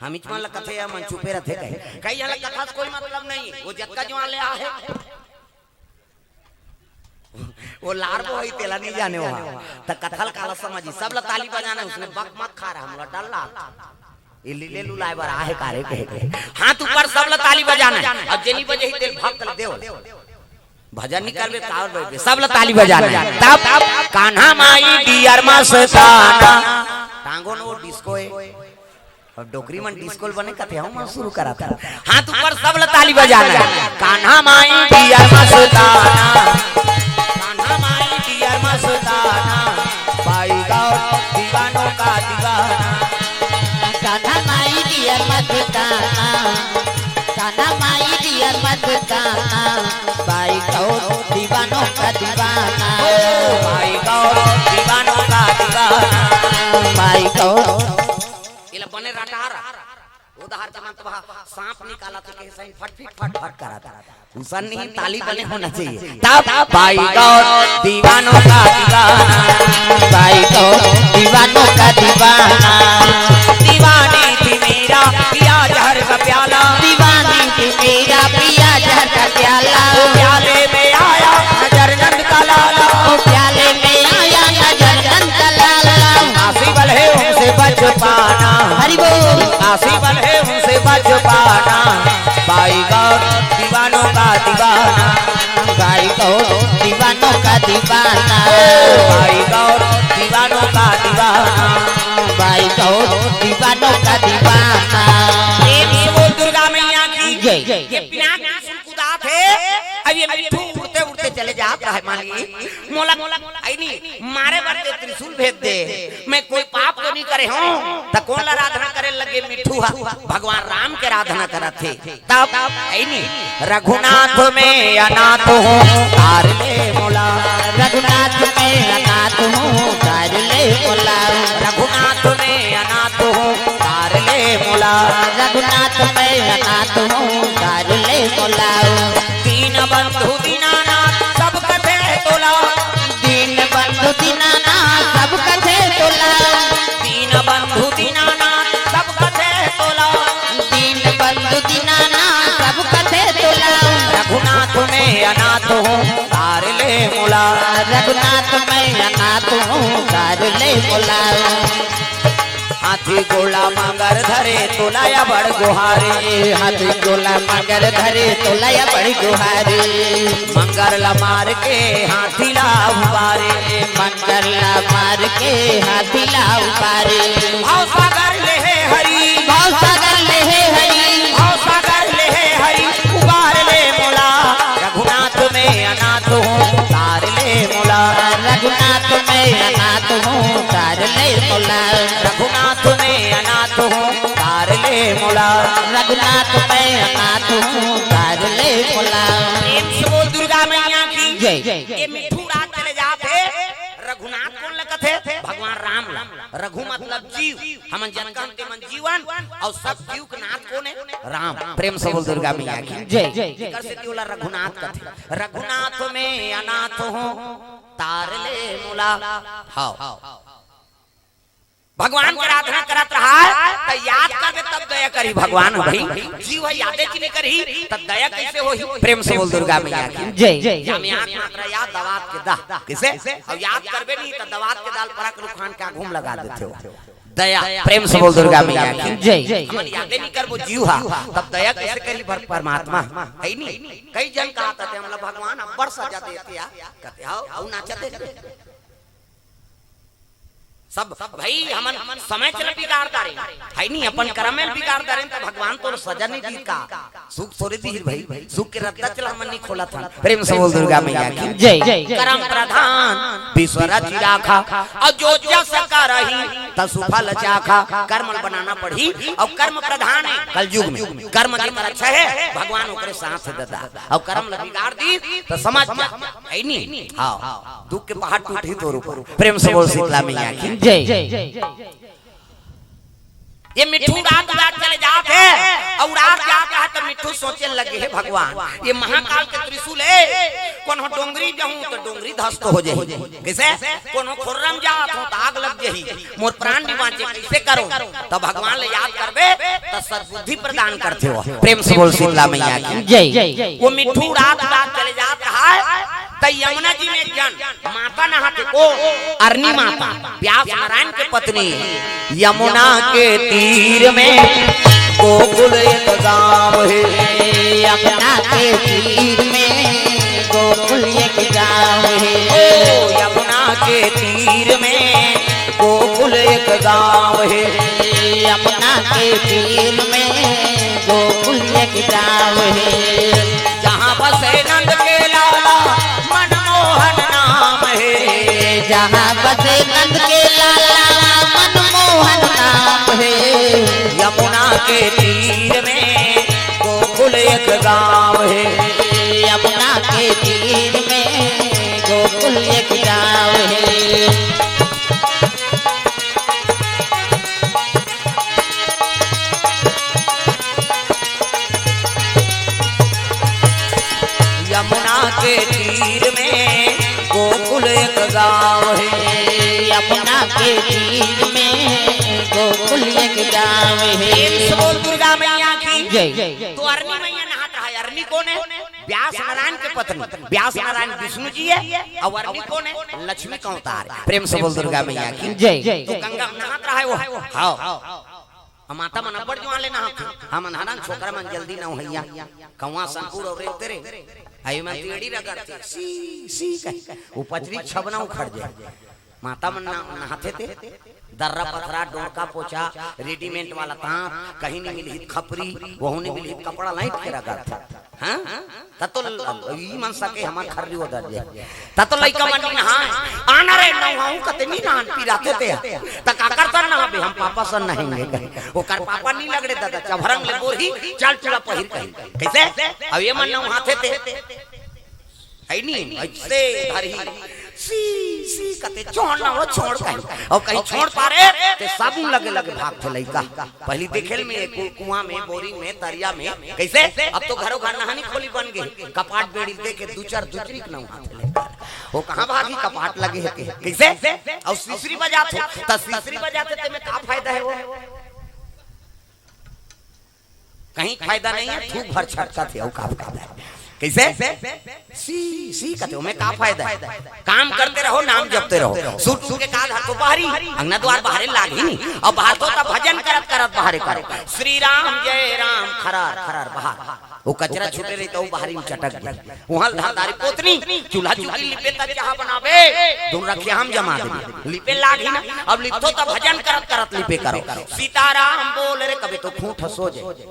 हम इच मन ल कथे या मन चुपे रथे कहे। कई जन ल कथा से कोई मतलब नहीं, वो जतका जुआन ले आहे। वो लार वो है, तेला नहीं जाने वहाँ। त कथा ल काला समझी, सब ल ताली बजाना है, उसने बक मत खा रहा, हमला डर लाग। ये लीले लुलाए बर आहे कारे कहे के। हाथ ऊपर, सब ल ताली बजाना है। अब जेनी बजे ही तेल भक्त ल देव। भजन नहीं करबे, कावर बजबे, सब ल ताली बजाना है। तब कान्हा माई डियर मस्ताना। टांगो नो डिस्को है। अब डोकरी मन डिस्को ल बने कथे, हम शुरू करा था। हाथ ऊपर, सब ल ताली बजाना है। कान्हा माई डियर मस्ताना। कान्हा माई डियर मस्ताना। भाई गाँव दीवानों का दीवाना। कान्हा माई डियर मस्ताना। कान्हा माई डियर मस्ताना। भाई गाँव दीवानों का दीवाना। ओ, भाई गाँव दीवानों का दीवाना। भाई गाँव। ये ल बने रटारा। उधार के मन तो बहा, सांप निकाला तो कहे सही फट फट फट फट करा था। उसन नहीं, ताली बने होना चाहिए। तब भाई गाँव दीवानों का दीवाना। भाई गाँव दीवानों का दीवाना। दीवानी थी मेरा पिया जहर का प्याला। दीवानी थी मेरा पिया जहर का प्याला। वो प्याले में आया नजर नंद का लाला। वो प्याले में आया नजर नंद का लाला। आसी बल है उनसे बच पाना। हरि बोल। आसी बल है उनसे बच पाना। भाई गाँव दीवानों का दीवाना। भाई गाँव दीवानों का दीवाना। भाई गाँव दीवानों का दीवाना। भाई गाँव दीवानों का दीवाना। प्रेम से बोल दुर्गा मैया की जय। ये पिनाक कुदात है, अब ये मिट्ठू उड़ते उड़ते चले जात है मालिक। मोला, मोला, आई नहीं, मारे बर दे, त्रिशूल भेज दे। मैं कोई पाप तो नहीं करे हूँ। त कोन ला आराधना करे लगे मिट्ठू हा? भगवान राम के आराधना करत हे। तब आई नहीं, रघुनाथ मैं अनाथ हूँ, तार ले मोला। रघुनाथ मैं अनाथ हूँ, तार ले मोला। रघुनाथ मैं अनाथ हूँ, तार ले मोला। रघुनाथ मैं अनाथ हूँ, तार ले मोला। दीन बंधु दीनानाथ सब कथे तोला। दीन बंधु दीनानाथ सब कथे तोला। दीन बंधु दीनानाथ सब कथे तोला। दीन बंधु दीनानाथ सब कथे तोला। रघुनाथ मैं अनाथ हूँ, तार ले मोला। रघुनाथ मैं अनाथ हूँ, तार ले मोला। हाथी गोला मगर धरे तोला या बड़ गुहारे। हाथी गोला मगर धरे तोला या बड़ गुहारे। मंगर ला मार के हाथी ला उबारे। मंगर ला मार के हाथी ला उबारे। भाव सागर ले हे हरी। भाव सागर ले हे हरी। भाव सागर ले हे हरी। उबार ले मोला। रघुनाथ मैं अनाथ हूँ, तार ले मोला। रघुनाथ मैं अनाथ हूँ, तार ले मोला। रघुनाथ मैं अनाथ हूँ, तार ले मोला। प्रेम से बोल दुर्गा मैया की जय। ये मिट्ठू रात चले जात हे, रघुनाथ कोन ल कथे? भगवान राम ला। रघु मतलब जीव, हमन जतका हन तेमन जीव अन, अउ सब जीव के नाथ कोन हे? राम। प्रेम से बोल दुर्गा मैया की जय। एकर सेती ओला रघुनाथ कथे। रघुनाथ मैं अनाथ हूँ, तार ले मोला। हाँ, भगवान के आराधना करत रहा, त याद करबे तब दया करही भगवान। भाई, जीव ह यादे च नइ करही, त दया कइसे होही? प्रेम से बोल दुर्गा मैया की जय। जामे आत मात्रा याद, दवात के दाह। कइसे? अउ याद करबे नहीं, त दवात के दाह ल परख रुखान के आघू म लगा देथे हो। दया। प्रेम से बोल दुर्गा मैया की जय। हमन यादे नहीं करबो जीव हा, तब दया कइसे करही भर-, परमात्मा? हइ नहीं? कई जन कहत हे, हमला भगवान अब्बड़ सजा देथे या। कथे, "हव, अउ नाचत हे।" सब भाई, हमन समय चला बिगाड़ डारेन, हइ नहीं? अपन करम ल बिगाड़ डारेन, त भगवान तोर सजा नहीं दीही का? सुख थोरे दीही भाई, सुख के रद्दा चला हमन नहीं खोलत हन। प्रेम से बोल दुर्गा मैया की जय। करम प्रधान विश्व रचि राखा, अउ जो जस करही तसु फल चाखा। कर्म ल बनाना पड़ही, अउ कर्म प्रधान हे कलयुग में। कर्म जेकर अच्छा हे, भगवान ओकरे साथ हे ददा, अउ कर्म ल बिगाड़ दीस, त समझ जा, हइ नहीं? हाँ, दुख के पहाड़ टूटही तोर ऊपर। प्रेम से बोल शीतला मैया की जय। ये मिट्ठू रात उड़ात चले जात हे, अउ उड़ात जात हे त मिट्ठू सोचे लगे, "हे भगवान, ये महाकाल के त्रिशूल हे, कोनो डोंगरी जाहूं त डोंगरी ध्वस्त हो जाही, कइसे? कोनो खोर्रम जात हों त आग लग जाही, मोर प्राण नइ बांचे, कइसे करों?" त भगवान ल याद करबे त सद्बुद्धि प्रदान करथे हो। प्रेम से बोल शीतला मैया की जय। वो मिट्ठू रात उड़ात चले जात हे, त यमुना जी में एक जन माता नहाथे, ओ अरनी माता, व्यास नारायण के पत्नी। यमुना के तीर में गोकुल एक गाँव हे। यमुना के तीर में गोकुल एक गाँव हे। ओ यमुना के तीर में गोकुल एक गाँव हे। यमुना के तीर में गोकुल एक गाँव हे। जहाँ बसे नंद के लाला मनमोहन नाम हे। जहाँ बसे नंद के लाला मनमोहन नाम हे। यमुना के तीर में गोकुल एक गाँव हे। यमुना के तीर में गोकुल एक गाँव हे। यमुना के तीर में गोकुल एक गाँव हे। यमुना के तीर में गोकुल एक गाँव हे। प्रेम से बोल दुर्गा मैया की जय। तो अरनी मैया नहात रहा हे। अरनी कोन हे? व्यास नारायण के पत्नी। व्यास नारायण विष्णु जी हे, अउ अरनी कोन हे? लक्ष्मी के अवतार हे। प्रेम से बोल दुर्गा मैया की जय। तो गंगा में नहात रहा हे वो। हाँ। अउ माता मन अब्बड़ जुआर ले नहाथे। हमन हरन छोकरा मन जल्दी नहइया। कौआ सनपुर अउ रेवते रे। अउ एमन तो एड़ी रगड़थे। सी, सी कहि। वो पचरी छबना उखड़ जाय। माता मन न-, नहाथे ते। दर्रा पथरा, डोरका पोछा, रेडीमेड वाला तांत, कहीं नइ मिलही त खपरी, वहू नइ मिलही त कपड़ा लाइट के रगड़थे। हाँ? त तो ल-, ई मन सके हमर खर्री ओदर जाय। त तो लइका मन नइ नहाय। आना रे नहाहूं कथे नइ नहान पिराथे ते। त काकर सन नहाबे, हम पापा सन नहाएंगे कहे। ओकर पापा नइ लगड़े ददा, चभरंग ले बोरही, चल चूड़ा पहिर कही। कइसे? अब ये मन नहाथे ते। हइ नी? अइसे धरही। सी, सी कथे, "छोड़ ना वो, छोड़" कही। अउ कहीं छोड़ पारे, ते साबुन लगे लगे भागथे लइका। पहिली देखे ल में कु-, कुआं में, बोरिंग में, तरिया में, कइसे? अब तो घरो घर नहानी खोली बन गे। कपाट बेड़ी देके दू चार दुचरी के नहाथे लइका। वो कहाँ भागही, कपाट लगे हे ते। कइसे? अउ सिसरी बजाथे, त सिसरी बजाथे ते में का फायदा हे वो? कहीं फायदा नइ हे, थूक भर छटकथे, अउ का फायदा हे? कइसे? सी, सी कथे, ओमे का फायदा हे? काम करते रहो, नाम जपते रहो। सूट उठ के का घर तो बाहरी, अंगना द्वार बाहरे लागही नी। अउ बाहर तो तब भजन करत करत बाहरे करो। श्री राम जय राम, खरार, खरार, बाहर। वो कचरा छूटे रही त वो बाहरी में चटक गे। उहाँ ल धर डारे पोतनी, चूल्हा चुकी लिपे त चाहा बनाबे, दूनों रखिया हम जमा देबे। लिपे लागही ना, अब लिपथो त भजन करत करत लिपे करो। सीताराम बोल रे, कबे तो खूंट ह सो जाय।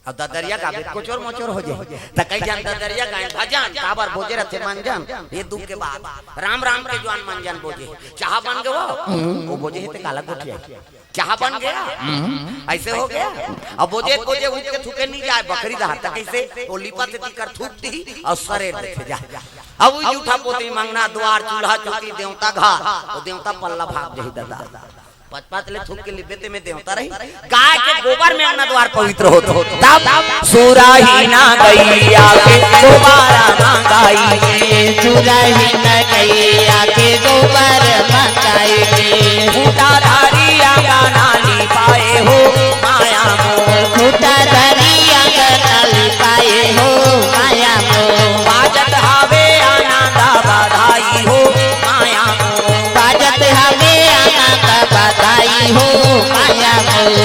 अब ददरिया गाबे, कोचोर मोचोर हो जाए। त कई जान ददरिया गाए भजन, काबर बोजे रथे मंजन, ये दुख के बात। राम राम के जुआन मंजन बोजे, चाहा बन गवा, वो बोजे हे ते काला गोठिया। चाहा बन गया, ऐसे हो गया। अब बोजे, बोजे उठ के थूके नहीं जाए, बखरी दहा त कैसे? वो लिपत दिकर थूक दी और सरे देखे जाए। अब वो जूठा पोती मंगना दुआर, चूल्हा चौकी, देवता घर, वो देवता पल्ला भाग जाही दादा। पचपच ले थूक के लिबे ते में देवता रही। गाय के गोबर में अंगना द्वार पवित्र होत हो। तब सुरहीन गैया के गोबर मंगाई, सुरहीन गैया के गोबर मंगाई। खूंटा धरी अंगना लिपाए हो माया मोर, खूंटा धरी अंगना लिपाए हो माया मोर। बाजत हवे आनंद बधाई हो माया मोर, बाजत हवे आनंद बधाई हो माया मोर।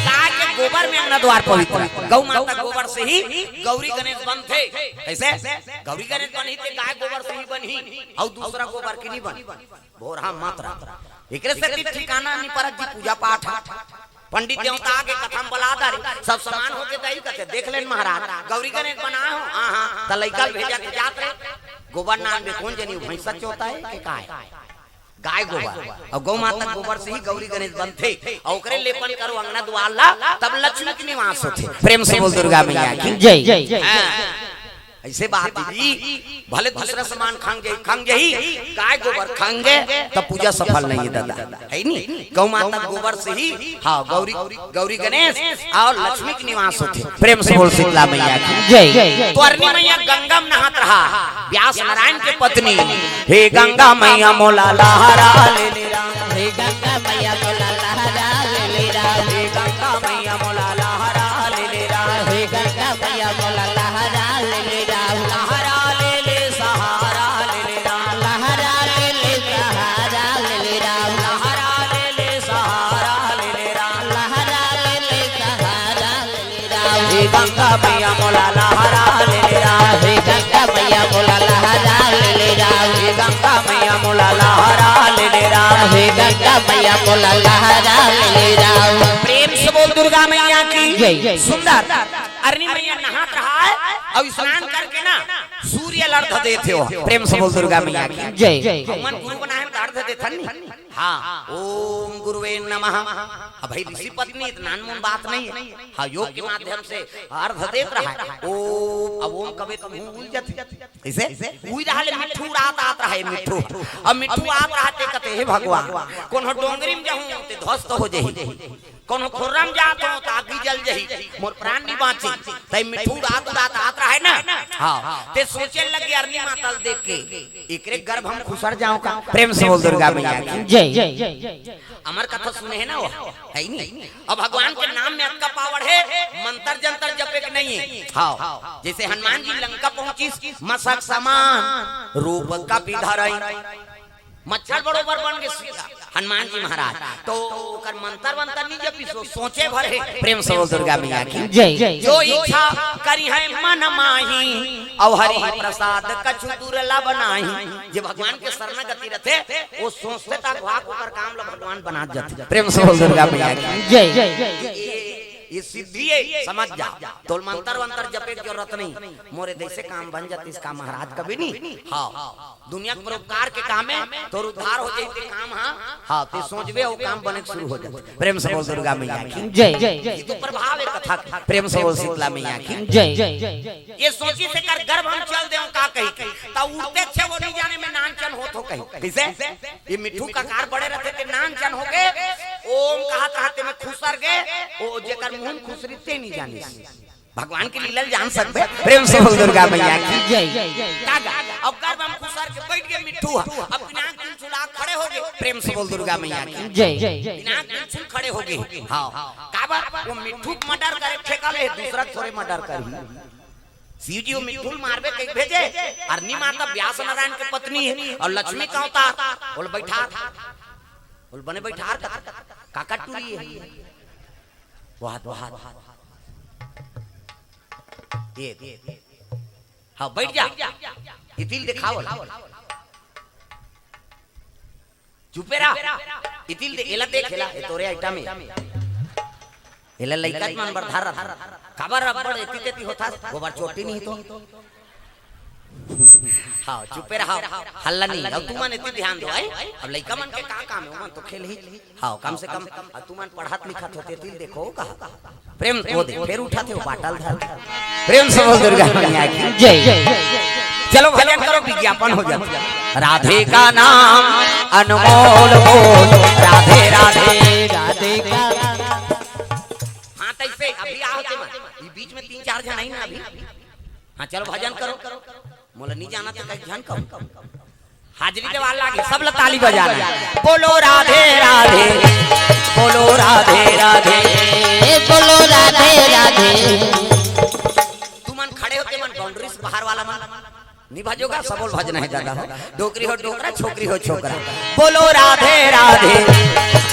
गाय के गोबर में अंगना द्वार पवित्र। गौ माता गोबर से ही गौरी गणेश बनथे। कैसे? गौरी गणेश बनही ते गाय गोबर से ही बनही, अउ दूसरा गोबर के नहीं बन। भोरहा मात्रा। एकरे सेती ठिकाना नहीं परत जी पूजा पाठ। पंडित देवता के कथा म बला दे, सब समान होके दही कथे, देख लेन महाराज, गौरी गणेश बना हो, हाँ, हाँ, त लइका भेजा के जात रहे, गोबर नान में कौन जनी भैंसा चोता है के काय? गाय गोबर। और गौ माता गोबर से ही गौरी गणेश बनथे, और ओकरे लेपन करो अंगना द्वार ला, तब लक्ष्मी के निवास होथे। प्रेम से बोल दुर्गा मैया की जय। हाँ। ऐसे बात दीदी, भले दूसरा सामान खंग जाही, खंग जाही, गाय गोबर खंगे, तब पूजा सफल नहीं है दादा, है नी? गौ माता गोबर से ही, हाँ, गौरी, गौरी गणेश और लक्ष्मी के निवास होथे। प्रेम से बोल शीतला मैया की जय। तो अरनी मैया गंगा में नहात रहा, व्यास नारायण के पत्नी, हे गंगा मैया मोला लहरा ले ले राम। हे गंगा मैया मोला लहरा ले ले राम। हे गंगा मैया मोला लहरा ले ले राम। हे गंगा मैया मोला लहरा ले ले राम। लहरा ले ले सहारा ले ले राम। लहरा ले ले सहारा ले ले राम। लहरा ले ले सहारा ले ले राम। लहरा ले ले सहारा ले ले राम। हे गंगा मैया मोला लहरा ले ले राम। हे गंगा मैया मोला लहरा ले ले राम। हे गंगा मैया मोला लहरा ले ले राम। हे गंगा मैया मोला लहरा ले ले राम। प्रेम से बोल दुर्गा मैया की जय। सुंदर। अरनी मैया नहात रहा है और स्नान करके ना सूर्य ला अर्घ देथे हो। प्रेम से बोल दुर्गा मैया की जय। हमन गुरु बनाए में त अर्घ देथन नी। हाँ, ओम गुरुवे नमः। अब भाई ऋषि पत्नी इतना अनमोल बात नहीं है। हाँ, योग के माध्यम से अर्घ देत रहा है। ओम, अब ओम कबे तो मुंह उल जाथे। कैसे? उई रहा ले मिट्ठू उड़ात आत रहा है, मिट्ठू। अब मिट्ठू आत रहा ते कथे, "हे भगवान, कोनो डोंगरी में जाहूं ते ध्वस्त हो जाही, कोनो खोर्रा में जात हो त आगी जल जाही, मोर प्राण नहीं बांची।" तई मिट्ठू उड़ात उड़ात आत रहा है ना। हाँ, ते सोचे लगे अरनी माता ल देख के, "एकरे गर्भ हम खुसर जाओ का?" प्रेम से बोल दुर्गा मैया की जय। अमर कथा सुने है ना वो, है नी? अब भगवान के नाम में अतका पावर है, मंत्र जंतर जपे के नहीं है। हाँ, जैसे हनुमान जी लंका पहुंचिस, मसक समान रूप कपि धरई, मच्छर बरोबर बन गए हनुमान जी महाराज, तो ओकर मंत्र वंत्र नहीं जपिस, वो सोचे भर है। प्रेम से बोल दुर्गा मैया की जय। जो इच्छा करी है मन माही, और हरि प्रसाद कछु दुर्लभ नाही। जे भगवान के शरणागति रथे, वो सोचथे त अघवा के ओकर काम ला भगवान बना जाथे। प्रेम से बोल दुर्गा मैया की जय। ये, ये सिद्धि है, समझ जा। तोल मंत्र वंत्र जपे के जरूरत नहीं, मोरे जैसे काम बन जातिस का महाराज कभी नहीं। हाँ, दुनिया के परोपकार के काम है, तोर उद्धार हो जाई ते काम, हाँ, हाँ, ते सोचबे वो काम बने के शुरू हो जाए। प्रेम से बोल दुर्गा मैया की जय। ये तो प्रभाव है कथा का। प्रेम से बोल शीतला मैया की जय। ये सोची से कर गर्भ हम चल देव का कही के, त उड़ते छे वो नहीं जाने में नान चन होत हो कही। कैसे? ये मिट्ठू का कार बड़े रहते ते नान चन हो गए, ओम कहत रहते में खुसर गए, ओ जेकर मुंह में खुसरी ते नहीं जाने। भगवान की लीला जान सकबे। प्रेम से बोल दुर्गा मैया की जय। का गा? अब गर्भ हम खुसर के बैठ गए मिट्ठू, अब पिनाक पिलछुला खड़े हो गए। प्रेम से बोल दुर्गा मैया की जय। पिनाक पिलछुल खड़े हो गए। हाँ, काबर वो मिट्ठू के मर्डर करे ठेका ले, दूसरा के थोड़े मर्डर करही। शिव जी वो मिट्ठू ल मारबे कही भेजे, अरनी माता व्यास नारायण के पत्नी है और लक्ष्मी का अवतार। बोल बैठार, बोल बने बैठार का, काका टूरी है। वाह, वाह। ये, ये। हाँ, बैठ जा। ये तिल दिखाओ। चुपे रह। इतिल दे, एला देख, एला, ए तोरे आइटम ए। एला लइका मन बर धर रहा। काबर अब्बड़ एती तेती होथस, गोबर चोटी नहीं तो। हाँ, चुपे रहा, हल्ला नहीं। अब तुमन एती ध्यान दो, आय? अब लइका मन के का काम है, ओमन तो खेल ही। हाँ, कम से कम, अब तुमन पढ़त लिखत होते, एती देखो का। प्रेम वो दे, फिर उठा थे, वो बाटल धर। प्रेम से बोल दुर्गा मैया की। जय। चलो भजन करो, विज्ञापन हो जाता। राधे का नाम अनमोल बोल, राधे राधे। राधे का। हाँ, तैसे अभी आओ ते मन। ये बीच में तीन चार जन आई ना अभी। हाँ, चलो भजन करो। मोला नहीं जाना तो कहीं ध्यान करो। हाजिरी देवाल लागे, सब ला ताली बजाना। बोलो राधे राधे, बोलो राधे राधे। ए, बोलो राधे राधे। तुमन खड़े होते मन, बाउंड्री से बाहर वाला मन। नहीं भजोगा, सबोल भजना है दादा हो। डोकरी हो डोकरा, छोकरी हो छोकरा। बोलो राधे राधे,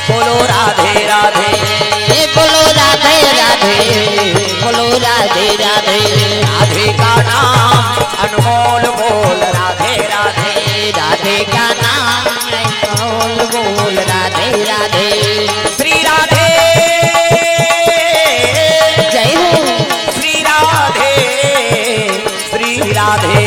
बोलो राधे राधे। ए, बोलो राधे राधे, बोलो राधे राधे। राधे का नाम अनमोल बोल, राधे राधे। राधे का नाम अनमोल बोल, राधे राधे। श्री राधे। जय हो। श्री राधे, श्री राधे।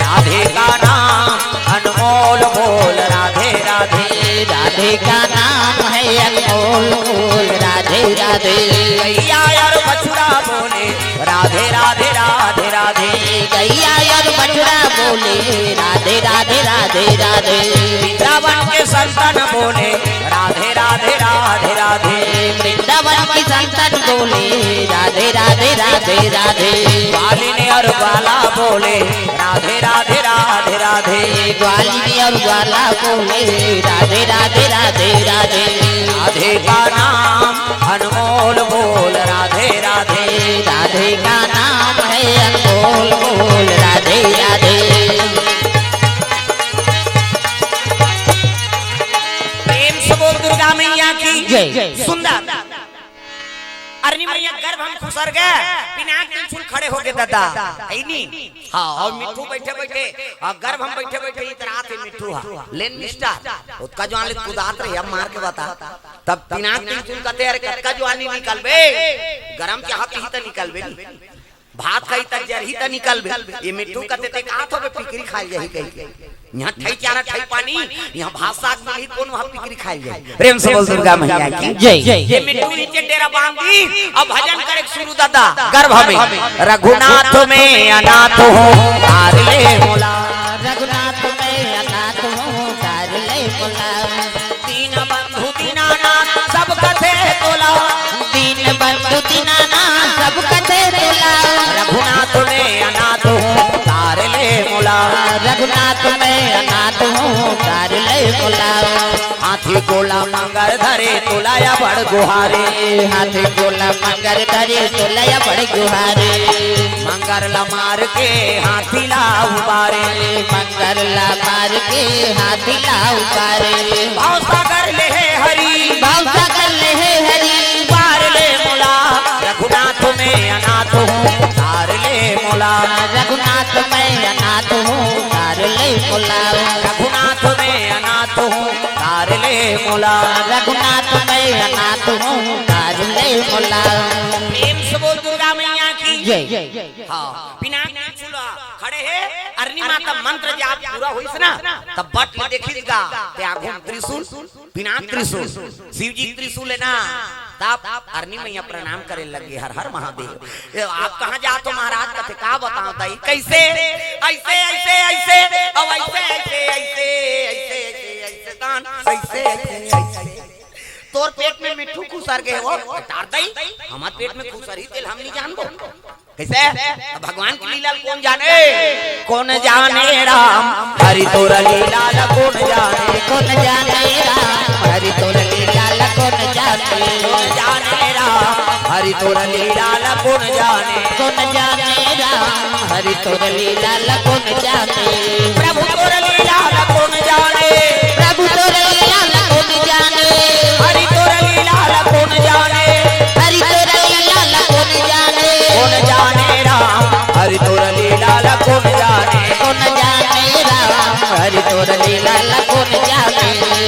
राधे का नाम अनमोल बोल, राधे राधे। राधे का नाम है अनमोल बोल, राधे राधे। गैया और बछड़ा बोले, राधे राधे राधे राधे। गैया और बछड़ा बोले, राधे राधे राधे राधे। वृंदावन के संतन बोले, राधे राधे राधे राधे। वृंदावन की संतन बोले, राधे राधे राधे राधे। ग्वालिन और ग्वाला बोले, राधे राधे राधे राधे। ग्वालिन और ग्वाला बोले, राधे राधे राधे राधे। राधे का नाम अनमोल बोल, राधे राधे। राधे का नाम है अनमोल बोल, राधे राधे। प्रेम से बोल दुर्गा मैया की। जय। सुंदर। अरनी मैया गर्भ हम खुसर गए, पिनाक त्रिशूल खड़े हो गए दादा। है नी? हाँ, और मिट्ठू बैठे बैठे, हाँ, गर्भ हम बैठे बैठे इतरात है मिट्ठू हा। लेन निष्ठा, ओतका जवान ले कुदात रहे, अब मार के बता। तब पिनाक त्रिशूल कहते, "अरे कतका जवानी निकलबे, गरम चाह पीही त निकलबे नी। भात खाई त जरही त निकलबे।" ये मिट्ठू कहते, "ते का थोबे पिकरी खाई जाही कही के।" यहाँ ठई चारा ठई पानी, यहाँ भात साग मिलही, कौन वहाँ पिकरी खाई जाए? प्रेम से बोल दुर्गा मैया की जय। ये मिट्ठू नीचे डेरा बांधी, अब भजन करे शुरू दादा, गर्भ में। रघुनाथ में अनाथ हूँ, तार ले मोला। रघुनाथ में अनाथ हूँ, तार ले मोला। दीन बंधु दीनानाथ, सब कथे तोला। दीन बंधु दीनानाथ, सब कथे तोला। रघुनाथ में अनाथ हूँ, तार ले मोला। रघुनाथ में अनाथ हूँ, तार ले मोला। हाथी गोला मंगर धरे, तोला या बड़ गुहारे। हाथी गोला मंगर धरे, तोला या बड़ गुहारे। मंगर ला मार के हाथी ला उबारे। मंगर ला मार के हाथी ला उबारे। भवसागर ले हे हरी। भवसागर ले हे हरी। उबार ले मोला। रघुनाथ में अनाथ हूँ, तार ले मोला। रघुनाथ में अनाथ हूँ, तार ले मोला। रघुनाथ में अनाथ हूँ, तार ले मोला। रघुनाथ में अनाथ हूँ, तार ले मोला। प्रेम से बोल दुर्गा मैया की जय। हाँ, पिनाक त्रिशूल खड़े हे, अरनी माता मंत्र जाप पूरा होइस ना, तब बट ले देखिस गा, ते आघू म त्रिशूल, पिनाक त्रिशूल, शिव जी के त्रिशूल है ना, तब अरनी मैया प्रणाम करे लगे, "हर हर महादेव।" "ए, आप कहाँ जात हो महाराज?" कथे, "का बताओ ताई, कैसे, ऐसे, ऐसे, ऐसे, अब ऐसे, ऐसे, ऐसे, ऐसे, ऐसे, ऐसे, तान, ऐसे, ऐसे, ऐसे।" तोर पेट में मिट्ठू खुसर गए हो, तार दई, हमार पेट में खुसर ही तेल हम नहीं जानबो। कैसे? अब भगवान की लीला कौन जाने? कौन जाने राम हरि तोर लीला ला कौन जाने? कौन जाने राम हरि तोर लीला ला कौन जाने? कौन जाने राम हरि तोर लीला ला कौन जाने? कौन जाने राम हरि तोर लीला ला कौन जाने? प्रभु तोर लीला ला कौन जाने? प्रभु तोर लीला ला कौन जाने? हरि तोर लीला ला कौन जाने? हरि तोर लीला ला कौन जाने? कौन जाने राम हरि तोर लीला ला कौन जाने? कौन जाने राम हरि तोर लीला ला कौन जाने? कोन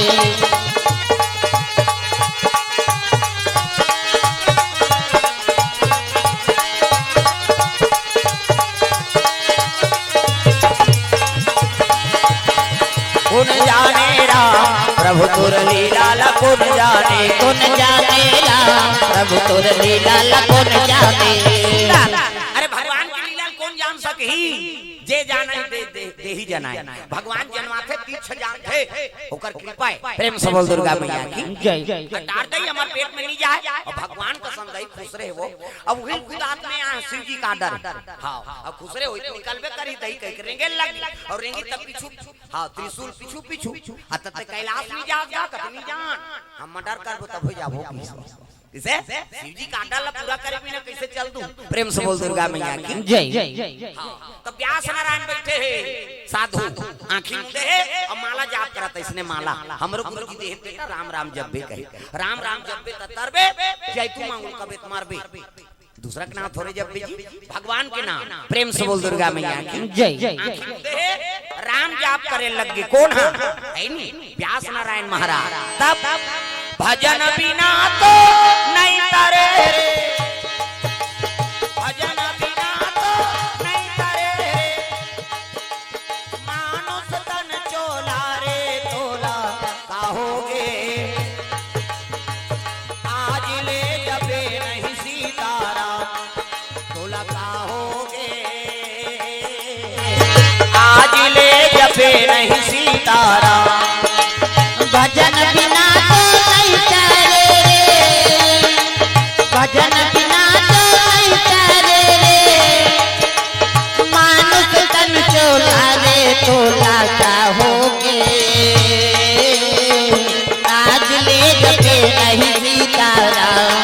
जाने राम प्रभु तोर लीला ला, कोन जाने। कोन जाने राम प्रभु तोर लीला ला, कोन जाने। अरे भगवान के लीला ल कोन जान सकही? जे जाने दे, दे, दे ही जनाए। भगवान जनवाथे, तीर्थ जानथे, ओकर कृपा हे। प्रेम से बोल दुर्गा मैया की जय। अटार दई हमर पेट में नहीं जाए, अउ भगवान का संग दई खुसरे हो। अब वही खुद आत्मे आ शिव जी का डर। हाँ, अब खुसरे होई तो निकलबे करी, दई कहि के रेंगे लग, अउ रेंगी तब पीछू, हाँ, त्रिशूल पीछू पीछू, आ तब तक कैलाश नहीं जाओ, जा कतनी जान, हम मर्डर करबो तब हो जाबो। किसे? शिव जी का आडर ला पूरा करे बिना कैसे चल दूं? प्रेम से बोल दुर्गा मैया की जय। हाँ, तो व्यास नारायण बैठे हे साधु, आँखी मूंदे हे अउ माला जाप करत हे, इसने माला। हमरो गुरु जी देहे बेटा राम राम जब्बे कहे, राम राम जब्बे त तरबे, जय तू मांगू कबे त मरबे। दूसरा के नाम थोरे जब्बे जी, भगवान के नाम। प्रेम से बोल दुर्गा मैया की जय। आँखी मूंदे हे, राम जाप करे लग गे। कोन हा? हे नी, व्यास नारायण महाराज। तब भजन बिना तो नहीं तरे रे, भजन बिना तो नहीं तरे रे, मानुष तन चोला रे तोला का होगे। आज ले जपे नहीं सीताराम, तोला का होगे। आज ले जपे नहीं सीताराम। भजन बिना तो नहीं तरे रे, भजन बिना तो नहीं तरे रे, मानुष तन चोला रे तोला का होगे। आज ले जपे नहीं सीताराम,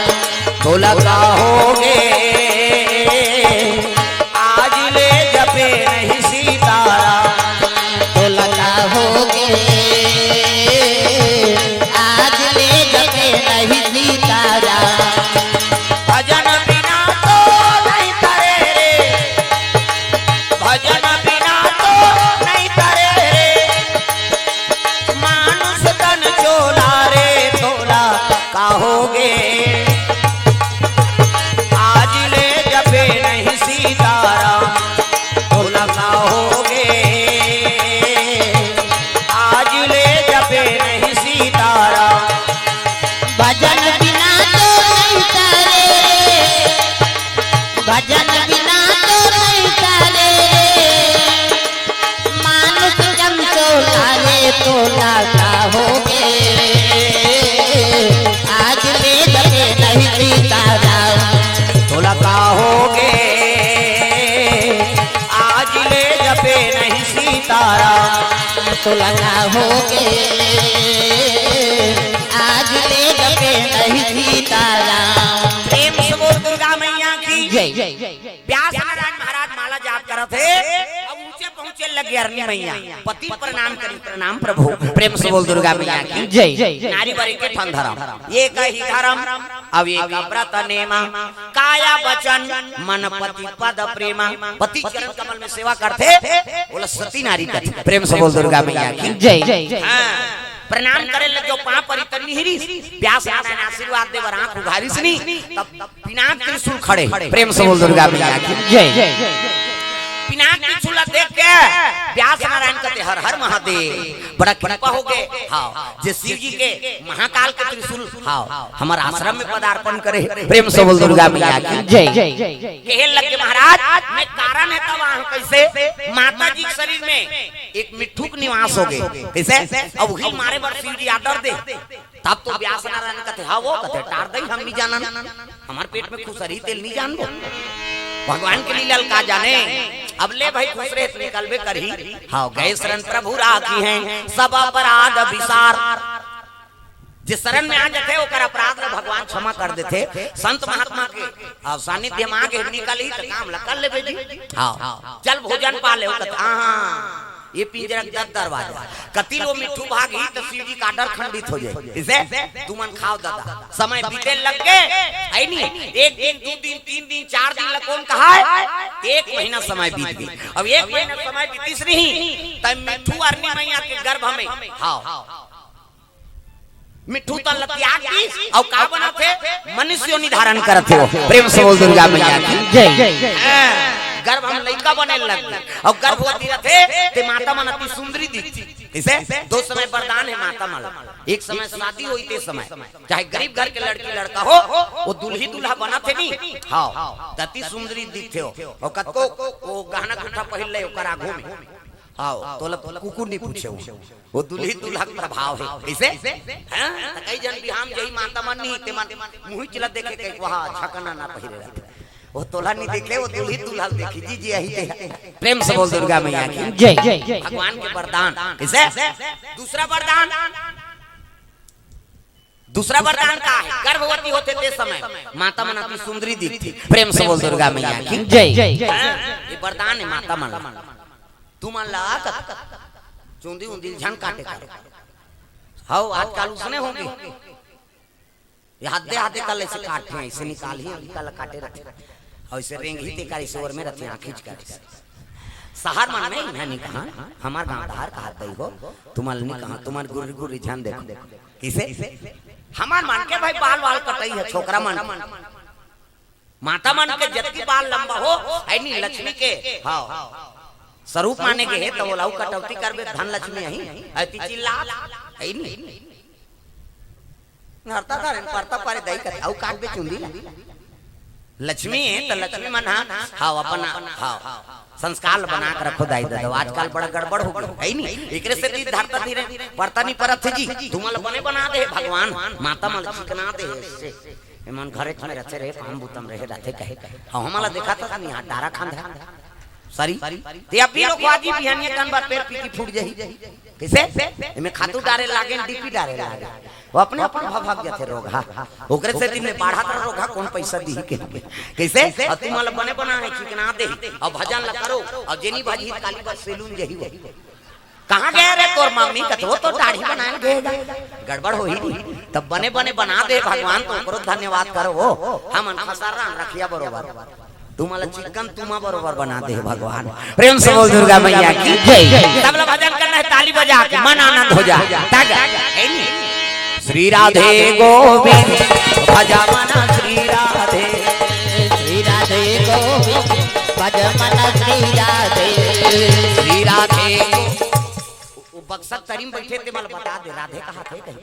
तोला का होगे। आज ले जपे नहीं सीताराम, तोला का होगे। आज ले जपे नहीं सीताराम। भजन बिना तो नहीं तरे रे, भजन बिना तो नहीं तरे रे, मानुष तन चोला रे तोला का होगे। आज ले जपे नहीं सीताराम, तोला का होगे। आज ले जपे नहीं सीताराम। भजन बिना तो नहीं तरे रे, भजन बिना तो नहीं तरे रे, मानुष जन चोला रे तोला का होगे। आज ले जपे नहीं सीताराम, तोला का होगे। आज ले जपे नहीं सीताराम, तोला का होगे। आज ले जपे नहीं सीताराम। प्रेम से बोल दुर्गा मैया की जय। व्यास नारायण महाराज माला जाप करत हे, अब ऊंचे पहुंचे लग गे अरनी मैया। पति प्रणाम करी, प्रणाम प्रभु। प्रेम से बोल दुर्गा मैया की जय। नारी बर एके ठन धरम, एक ही धरम, अब एक व्रत नेमा, काया वचन मन पति पद प्रेमा। पति चरण कमल में सेवा करथे, ओला सती नारी कथे। प्रेम से बोल दुर्गा मैया की जय। हाँ, प्रणाम करे लग जो पाँव परी त निहरिस, व्यास नारायण आशीर्वाद दे बर आँख उघारिस नी, तब पिनाक त्रिशूल खड़े। प्रेम से बोल दुर्गा मैया की जय। पिनाक त्रिशूल ला देख के व्यास नारायण कथे, "हर हर महादेव, बड़ा कृपा हो गे।" हाँ, जे शिव जी के महाकाल के त्रिशूल, हाँ, हमर आश्रम में पदार्पण करे। प्रेम से बोल दुर्गा मैया की जय। कहे लग गे, "महाराज, मैं कारण हे तब आए हँव।" कैसे? माता जी के शरीर में एक मिट्ठू के निवास हो गे। कैसे? अब वही मारे बर शिव जी आडर दे। तब तो व्यास नारायण कथे, "हाँ वो," कथे, "टार दई, हम नहीं जानन, हमर पेट में खुसरही तेल नहीं जानबो, भगवान के लीला ल का जाने।" अब ले भाई खुसरे त निकलबे करही। हाँ, गए शरण प्रभु राखिहैं सब अपराध बिसार। जे शरण में आ जाथे ओकर अपराध ल भगवान क्षमा कर देथे। संत महात्मा के, हाँ, सानिध्य में आके निकलही त काम ल कर लेबे जी। हाँ, चल भोजन पा ले, कथे, हाँ, हाँ। ये पिंजरा के दस दरवाजा, कति ले वो मिट्ठू भागही त शिव जी के आडर खंडित हो जाय। इसे तुमन खाव ददा, समय बीते लग गे, है नी? एक दिन, दू दिन, तीन दिन, चार दिन ल कोन कहाय? एक महीना समय बीत गे। अब एक महीना समय बीतिस नहीं, त मिट्ठू अरनी मैया के गर्भ में, हाँ, मिट्ठू तन ल त्याग दिस, अउ का बनत हे? मनुष्य योनि धारण करत हे वो। प्रेम से बोल दुर्गा मैया की। जय। हाँ, गर्भ म लइका बने लग गे, अउ गर्भवती रथे, ते माता मन अति सुंदरी दिखथे। कइसे? दो समय वरदान हे माता मन ल। एक समय शादी होही ते समय, चाहे गरीब घर के लड़की लड़का हो, वो दुल्ही दुल्हा बनत हे नी। हाँ, त अति सुंदरी दिखथे वो। अउ कतको वो गहना गुट्ठा पहिर ले ओकर आगू में। हाँ, तोला कुकुर नी पूछे वो। वो दुल्ही दुल्हा के प्रभाव हे। कइसे? हाँ? त कई झन बिहाव म जाही माता मन नी, ते मन मुहिच ल देखे कहिके, वहाँ झकना ना पहिरे रथे। वो तोला नी देखे, वो दुल्ही दुल्हा ल देखही जी, जी, यही ते हे। प्रेम से बोल दुर्गा मैया की। जय। भगवान के वरदान। कइसे? दूसरा वरदान, दूसरा वरदान का हे? गर्भवती होथे ते समय माता मन अति सुंदरी दिखथे। प्रेम से बोल दुर्गा मैया की। जय। हाँ? ये वरदान हे माता मन ला। तुमन ला कत चुंदी उंदी झन काटे करो। हव, आजकल उसने होगे। ये हाथे हाथे कल अइसे काटथे, अइसे निकालही, अइसे कल काटे रथे। अउ अइसे रेंगही ते कर, अइसे ओर में रथे, आँखी च कर। शहर मन में इहाँ नी कहा, हमर गाँव डहर कहा दई हो, तुमन नी कहा, तुमन गुर्री गुर्री झन देखो। कइसे? हमर मन के भाई बाल वाल कटई हे, छोकरा मन। माता मन के जतकी बाल लंबा हो, हे नी लक्ष्मी के, हाँ, स्वरूप माने गे हे, त ओला अउ कटौती करबे, धन लक्ष्मी आही, अति चिल्ला, हे नी। नरता धरे, परता परे दई कथे, अउ काटबे चुंदी ला। लक्ष्मी हे, त लक्ष्मी मन हा, हाँ, अपन, हाँ, संस्कार ल बना के रखो दाई ददा। आजकल बड़ा गड़बड़ होगे, हे नी? एकरे सेती धरता धीरे, परता नी परत हे जी, तुमन ल बने बना दे हे भगवान, माता मन ल चिकना दे हे, से। एमन घरेच में रथे रहे, काम बुता म रहे रथे कहे। अउ हमन ला देखा त नी, हाथ डारा खांधा। सरी। ते अभी लोग वाजी बिहानिया कन बार पेड़ पीकी फूट जाही। कइसे? एमे खातू डारे लागे, डीपी डारे लागे। वो अपने अपन भभक जथे रोगहा। ओकरे सेती में बाढ़त रह रोगहा, कोन पइसा दिही के। कइसे? अउ तुमन ला बने बना हे, चिकना देही। अउ भजन ला करो, अउ जेनी भजही काली बर सेलून जही वो। कहाँ गए रे तोर मम्मी? कथे वो तो दाढ़ी बनाए गे गा। गड़बड़ होही नी। तब बने बने बना दे भगवान, त ओकरो धन्यवाद करो वो। हमन खसर रहन रखिया बरोबर। तुमन ला चिकन तुमा बरोबर बना दे भगवान। प्रेम से बोल दुर्गा मैया की जय। सब ला भजन करना हे, ताली बजा के मन आनंद हो जाए। तग, हे नी? श्री राधे गोविंद भज मन श्री राधे। श्री राधे गोविंद भज मन श्री राधे। श्री राधे गो-, वो बक्सा तरी म बइठे ते मन ला बता दे, राधे कहाथे कहे।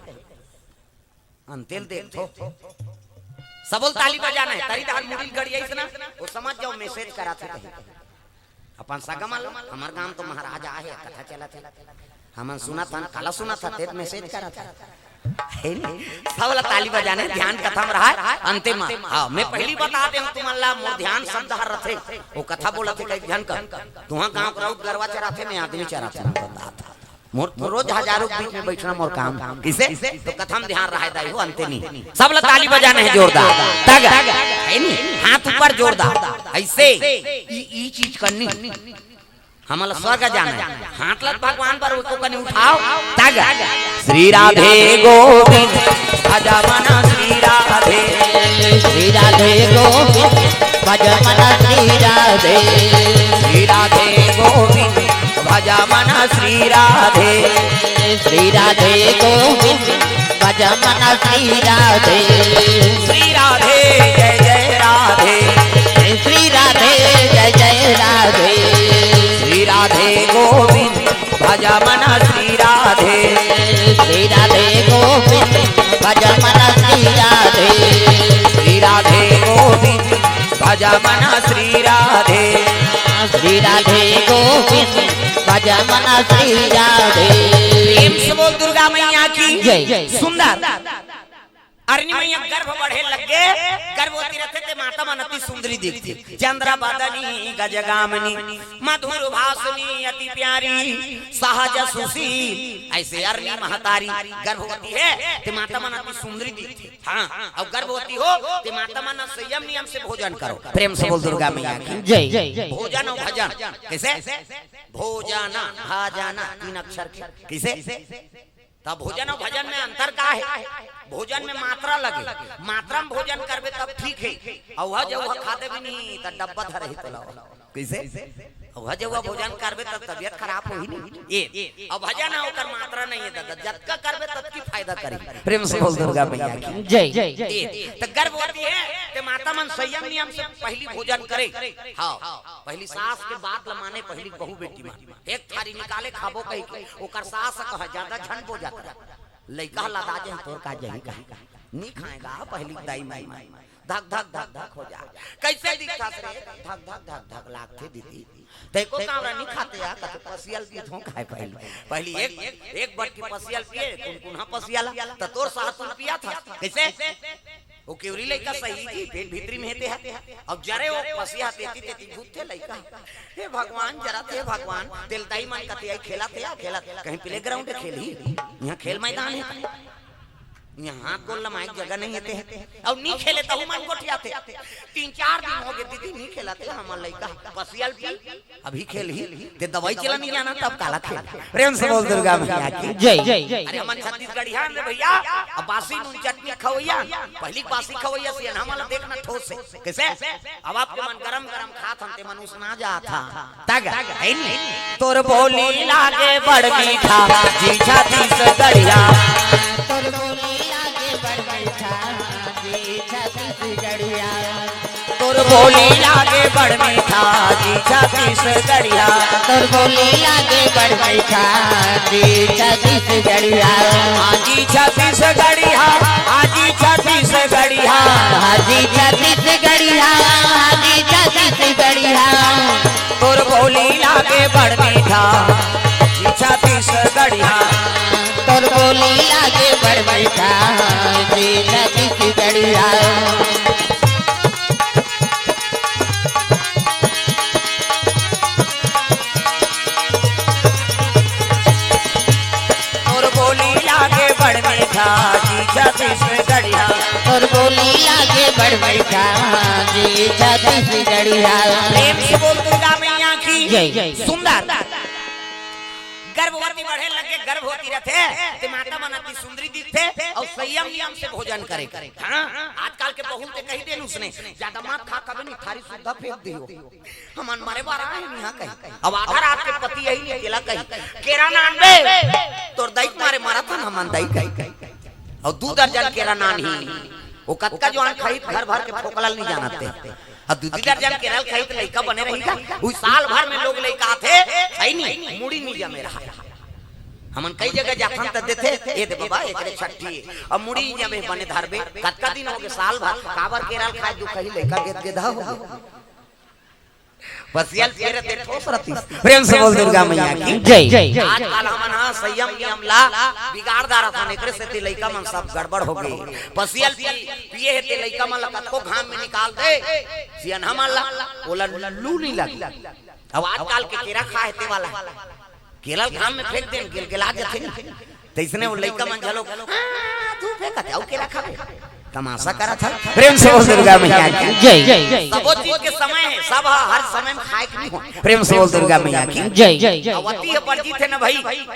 अंते ल देखथो। सबो ल ताली बजाना हे, तरी डहर मुड़ी ल गड़ियाइस ना, वो समझ जाओ message कराथे कहे। अपन सगा मन ला, हमर गाँव तो महाराज आहे, कथा चलत हे। हमन सुनत हन, काला सुनत हन, ते त message करत हे। हे नी? सब ला ताली बजाने, ध्यान कथा म रहय, अंते म। हाँ, मैं पहिली बता देंव तुमन ला, मोर ध्यान सब डहर रथे। वो कथा बोलत हे कई झन कर। तुँहर गाँव के राउत गरवा चराथे, मैं आदमी चराथँव, मैं बतात हँव। मोर तो रोज हजारों के बीच में बइठना मोर काम। कइसे? त कथा म ध्यान रहय दाई हो, अंते नी। सब ला ताली बजाना हे जोरदार। तग, हे नी? हाथ ऊपर जोरदार। अइसे, ई, ई चीज करनी। हमन ला स्वर्ग जाना हे। हाथ ला भगवान बर एको कनी उठाव। तग। श्री राधे गोविंद भज मन श्री राधे। श्री राधे गोविंद भज मन श्री राधे। श्री राधे गोविंद भज मन श्री राधे। श्री राधे गोविंद भज मन श्री राधे। श्री राधे जय जय राधे। श्री राधे जय जय राधे। श्री राधे गोविंद भज मन श्री राधे। श्री राधे गोविंद भज मन श्री राधे। श्री राधे गोविंद भज मन श्री राधे। श्री राधे गोविंद भज मन श्री राधे। प्रेम से बोल दुर्गा मैया की जय। सुंदर। अरनी मैया गर्भ बढ़े लग गे, गर्भवती रथे ते माता मन अति सुंदरी दिखथे। चंद्र बदनी गजगामिनी, मधुर भाषिणी अति प्यारी, सहज सुशील। अइसे अरनी महतारी गर्भवती हे, ते माता मन अति सुंदरी दिखथे। हाँ, अउ गर्भवती हो, ते माता मन संयम नियम से भोजन करो। प्रेम से बोल दुर्गा मैया की जय। भोजन अउ भजन। कइसे? भोजन, भजन, तीन अक्षर के। कइसे? त भोजन अउ भजन में अंतर का हे? भोजन में मात्रा लगे, मात्रा म भोजन करबे तब ठीक हे। अउ ह जब ह खा देबे नी, त डब्बा धरही तोला। कइसे? अउ भजउवा भोजन करबे त तबियत खराब होही नहीं। ए, अउ भजन ह ओकर मात्रा नहीं हे दादा, जतका करबे ततकी फायदा करही। प्रेम से बोल दुर्गा मैया की। जय। ए, त गर्भवती हे, ते माता मन संयम नियम से पहिली भोजन करे। हाँ, पहिली सास के बात ल माने, पहिली बहू बेटी मन। एक थारी निकाले खाबो कहिके, ओकर सास ह कहा, "ज्यादा झन बो जात रहा।" लइका ह लदा जाही, तोर का जाही कहा। नी खाएगा, पहिली दाई माई माई। धक धक धक धक हो जा। कइसे दिखत रे? धक धक धक धक लागथे दीदी। तैको कांवरा नी खाते या, कथे पसियल पीथों खाए पहिली। पहिली एक, एक बटकी पसियल पिए, कुनकुना पसियल, त तोर सास तू पियाथस। कइसे? ओ केवरी लइका सही जी, पेट भीतरी में हे ते ह। अब जरे ओ पसिया तेती तेती भूतथे लइका। हे भगवान, जरथे भगवान, तेल दाई मन कथे आई खेलथे या खेलत, कहीं playground खेलही, इहाँ खेल मैदान हे। इहाँ हाथ गोड़ लमाए के जगह नहीं हे ते ह। अउ नी खेले तहू मन गोठियाथे। तीन चार दिन होगे दीदी नी खेलत हे हमर लइका। पसियल पी, अभी खेलही, ते दवाई चला नहीं जाना तब काला खेल। प्रेम से बोल दुर्गा मैया की। जय। अरे हमन छत्तीसगढ़िया हन रे भइया, अब बासी नून चटनी खवइया, पहिली बासी खवइया से हमन ला देखना ठोस हे। कइसे? अब आपके मन गरम गरम खात हन, ते मन उसना जात हा। तग, है नी? तोर बोली लागे बड़ मीठा, जी छत्तीसगढ़िया। तोर बोली लागे बड़ मीठा, जी छत्तीसगढ़िया। तोर बोली लागे बड़ मीठा, जी छत्तीसगढ़िया। तोर बोली लागे बड़ मीठा, जी छत्तीसगढ़िया। हाँ जी छत्तीसगढ़िया, हाँ जी छत्तीसगढ़िया। हाँ जी छत्तीसगढ़िया, हाँ जी छत्तीसगढ़िया। तोर बोली लागे बड़ मीठा, जी छत्तीसगढ़िया। तोर बोली लागे बड़ मीठा, जी छत्तीसगढ़िया। तोर बोली लागे बड़ मीठा, जी छत्तीसगढ़िया। तोर बोली लागे बड़ मीठा, जी छत्तीसगढ़िया। प्रेम से बोल दुर्गा मैया की। जय। सुंदर। गर्भवती बढ़े लगे, गर्भवती रथे, ते माता मन अति सुंदरी दिखथे, अउ संयम नियम से भोजन करे। हाँ, आजकल के बहू ते कही देन उसने, "ज्यादा मत खा, कभी नहीं थारी सुद्धा फेंक दियो।" हमन मरे बर आए हन इहाँ कही। अब आधा रात के पति यही नहीं केला कही, "केरा नान बे, तोर दई के मारे मरत हन हमन दई कही।" अउ दू दर्जन केरा नान ही, ओ कतका जुआन खाही, घर भर के फोकला ल नहीं जानत ते। अब दू दू दर्जन केरा ल खाही त लइका बने रही का? उही साल भर में लोग लइका आथे, है नी, मुड़ी नहीं जमे रहा। हमन कई जगह जाथन त देथे, "ए दे बाबा, एकरे छट्ठी।" अब मुड़ी नहीं जमे बने धरबे, कतका दिन होगे साल भर, काबर केरा ल खाए, दू कही लइका गेद गेदा हो। बसियल तेरे ते ठोस रतिस। प्रेम से बोल दुर्गा मैया की। जय। आजकल हमन ह संयम नियम ला बिगाड़ डारत हन, एकरे सेती लइका मन सब गड़बड़ हो गे। बसियल पी-, पिए हे ते लइका मन ला कतको घाम में निकाल दे, सियनहा मन ला, ओला लू नहीं लगे। अब आजकल के केरा खा हे ते वाला। केरा ल घाम में फेंक देन, गिलगिला जथे नहीं। तइसने वो लइका मन घलो, "हाँ, तू फेंकत हे, अउ केरा खाबे।" तमाशा करत हे। प्रेम से बोल दुर्गा मैया की। जय। सबो चीज के समय हे, सब ह-, हर समय में खाए के नहीं हो। प्रेम से बोल दुर्गा मैया की। जय। अवती हे बरजी थे ना भाई,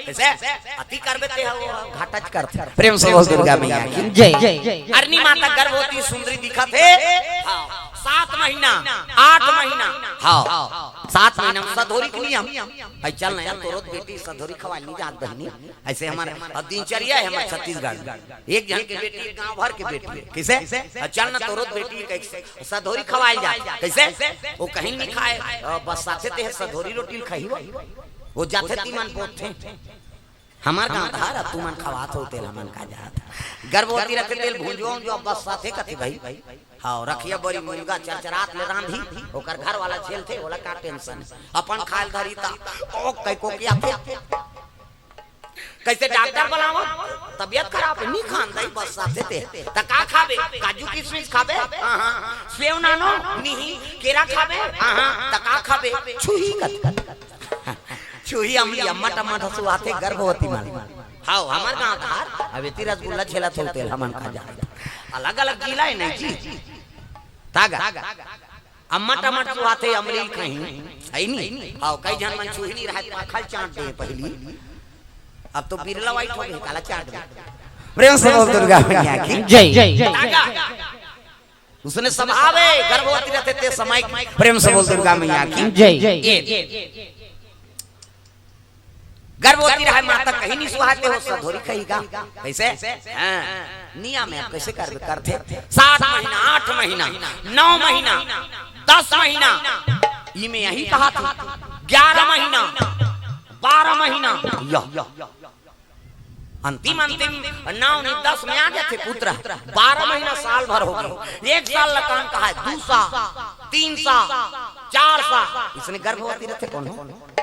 ऐसे अति करबे ते ह, वो घाटा च करथे। प्रेम से बोल दुर्गा मैया की। जय। अरनी माता गर्भवती सुंदरी दिखत हे। हाँ, सात महीना, आठ महीना। हाँ, सात महीना में सधोरी के नियम। भाई चल ना यार, तोरो बेटी सधोरी खवाए नहीं जात बहिनी। ऐसे हमर अब दिनचर्या हे हमर छत्तीसगढ़। एक झन के बेटी, एक गांव भर के बेटी हे। कइसे? अब चल ना तोरो बेटी के सधोरी खवाए जात। कइसे? वो कहीं नहीं खाए, अ, बस साथे ते हे सधोरी रोटी ल खाही वो। वो जाथे तीमन पोथे। हमर गांव धार, अब तुमन खवात हो तेल हमन का जात। गर्भवती रथे तेल भुंजो, जो अब बस साथे कथे भाई। हाँ, रखिया बरी मुर्गा चरचरात ले रांधी, ओकर घर वाला झेलथे, ओला का tension। अपन खाए ल धरी त, ओ, कई को किया थे। कइसे डॉक्टर बुलावत? तबियत खराब हे, नी खान दई बस साथे ते। त का खाबे? काजू किशमिश खाबे? हाँ, हाँ। सेव नानो? नहीं। केरा खाबे? हाँ, हाँ। त का खाबे? छुही कत, कत। छुही अमली, अम्मा टमाटर सुहाथे गर्भवती मन। हाव, हमर गांव धार, अब एती रसगुल्ला झेलत हो तेल हमन का जान। अलग-अलग जिला हे नहीं जी। तागा। अम्मा टमाटर सुहाथे अमली कहीं, है नी? हाव, कई झन मन छुही नहीं रहत, पाखल चाट दे पहिली। अब तो बिरला white हो गए, काला चाट दे। प्रेम से बोल दुर्गा मैया की। जय। तागा। उसने स्वभाव है, गर्भवती रहते ते समय। प्रेम से बोल दुर्गा मैया की जय। ये गर्भवती रहे माता कहीं नहीं सुहाते हो, सधोरी कहीं का। कैसे? हाँ, नियम है, कैसे कर करते? सात महीना, आठ महीना, नौ महीना, दस महीना, ये में यही कहा था, ग्यारह महीना, बारह महीना, या, या। अंतिम, अंतिम नौ नहीं, दस में आ जाते पुत्र। बारह महीना, साल भर हो गए। एक साल लकान कहा है, दू साल, तीन साल, चार साल, इसने गर्भवती रहते कौन है?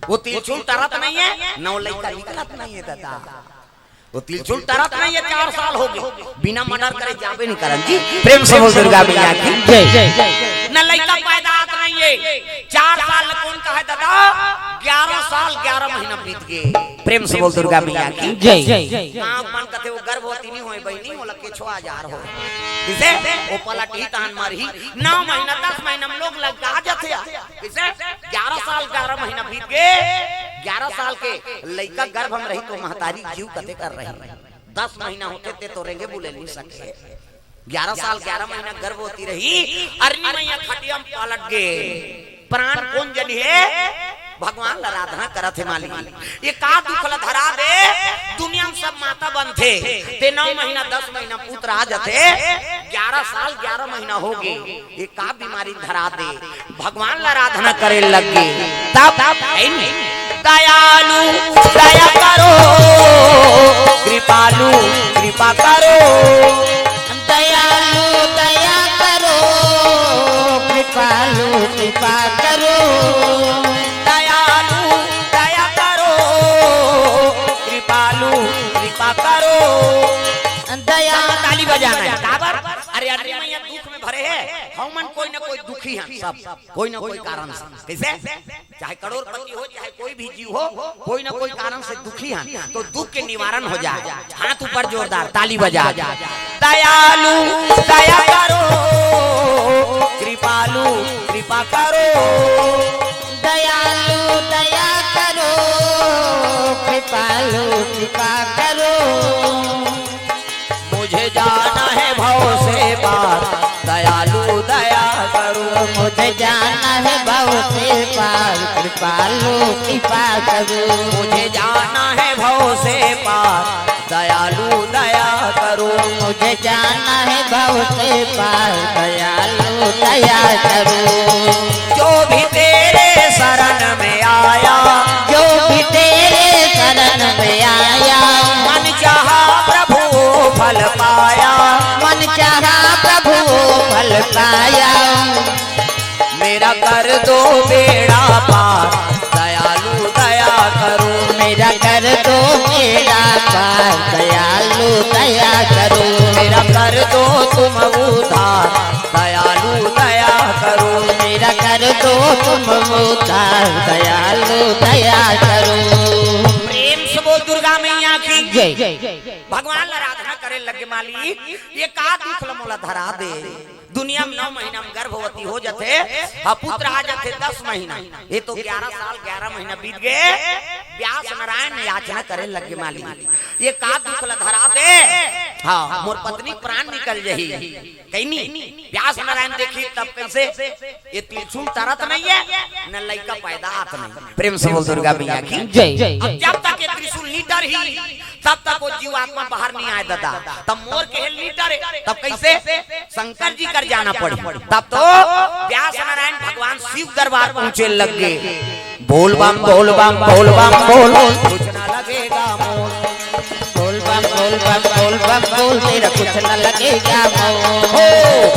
वो तिलचुल तरत नहीं है, नौ लइका निकलत नहीं है दादा। वो तिलचुल तरत नहीं है, चार साल हो गए, बिना मर्डर करे जाबे नहीं करन जी। प्रेम से बोल दुर्गा मैया की जय। न लइका पैदा आत नहीं है, चार साल कौन कहा है दादा? ग्यारह साल, ग्यारह महीना बीत गए। प्रेम से बोल दुर्गा मैया की जय। माँ मन कथे वो गर्भवती नहीं होए बहनी, वो लगे छो हजार हो। किसे? वो पलट ही तहन मर ही। नौ महीना, दस महीना में लोग लग आ जाते हैं। किसे? ग्यारह साल, ग्यारह महीना बीत गए। ग्यारह साल के लइका गर्भ में रही तो महतारी जीव कते कर रही। दस महीना होते ते तो रेंगे बुले नहीं सके। ग्यारह साल, ग्यारह महीना गर्भवती रही, अरनी मैया खटिया में पलट गए। प्राण कौन जनी है? भगवान ला आराधना करत हे मालिक। ये का दुख ला धरा दे? दुनिया में सब माता बनथे, ते नौ महीना, दस महीना पुत्र आ जाथे, ग्यारह साल, ग्यारह महीना हो गए, ये का बीमारी धरा दे? भगवान ला आराधना करे लग गए। तब दयालु दया करो, कृपालु कृपा करो। दयालु दया करो, कृपालु कृपा करो। दयालु दया करो, कृपालु कृपा करो। दया ताली बजाना है। काबर? अरे, अरे, मैया दुख में भरे है, हमन कोई ना कोई दुखी हैं सब, कोई ना कोई कारण से। कैसे? चाहे करोड़पति हो, चाहे कोई भी जीव हो, कोई ना कोई कारण से दुखी हैं, तो दुख के निवारण हो जाए। हाथ ऊपर जोरदार, ताली बजा। दयालु दया करो, कृपालु कृपा करो। दयालु दया करो, कृपालु कृपा करो। मुझे जाना है भव से पार, दयालु दया करो। मुझे जाना है भव से पार, कृपालु कृपा करो। मुझे जाना है भव से पार, दयालु दया करो। मुझे जाना है भव से पार, दयालु दया करो। जो भी तेरे शरण में आया, जो भी तेरे शरण में आया, मन चाहा प्रभु फल पाया। मन चाहा प्रभु फल पाया। मेरा कर दो बेड़ा पार, दयालु दया करो। मेरा कर दो बेड़ा पार, दयालु दया करो। मेरा कर दो तुम उद्धार, दयालु दया करो। मेरा कर दो तुम उद्धार, दयालु दया करो। प्रेम से बोल दुर्गा मैया की जय। भगवान ला आराधना करे लगे, मालिक, ये का दुख ला मोला धरा दे? दुनिया में नौ महीना में गर्भवती हो जाथे, हाँ, पुत्र आ जाथे दस महीना, ये तो ग्यारह साल, ग्यारह महीना बीत गए। व्यास नारायण याचना करे लगे, मालिक, ये का दुख ला धरा दे? हाँ, मोर पत्नी प्राण निकल जही। कहीं नहीं, व्यास नारायण देखी तब कैसे ये त्रिशूल तरत नहीं है, न लइका पैदा आत नहीं। प्रेम से बोल दुर्गा मैया की जय। अब जब तक ये त्रिशूल नहीं टरही, तब तक वो जीव आत्मा बाहर नहीं आए दादा। तब मोर के हेल नहीं टरे, तब कैसे? शंकर जी कर जाना पड़ी। तब तो व्यास नारायण भगवान शिव दरबार पहुंचे लग गए। बोल बम, बोल बम, बोल बम, बोल। कुछ ना लगेगा मोल। बोल बम, बोल बम, बोल बम, बोल, तेरा कुछ ना लगेगा मोल। हो,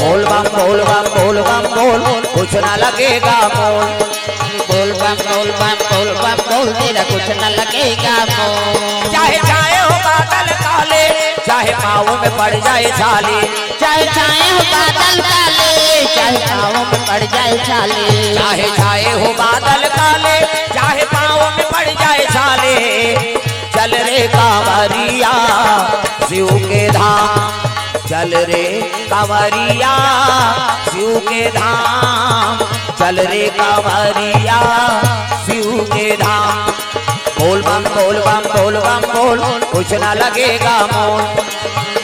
बोल बम, बोल बम, बोल बम, बोल, कुछ ना लगेगा मोल। बोल बम, बोल बम, बोल बम, बोल, तेरा कुछ ना लगेगा मोल। चाहे छाए हो बादल काले, चाहे पाँव में पड़ जाए छाले। चाहे छाए हो बादल काले, चाहे पाँव में पड़ जाए छाले। चाहे छाए हो बादल काले, चाहे पाँव में पड़ जाए छाले। चल रे कांवरिया शिव के धाम, चल रे कांवरिया शिव के धाम, चल रे कांवरिया शिव के धाम। बोल बम, बोल बम, बोल बम, बोल, कुछ ना लगेगा मोल।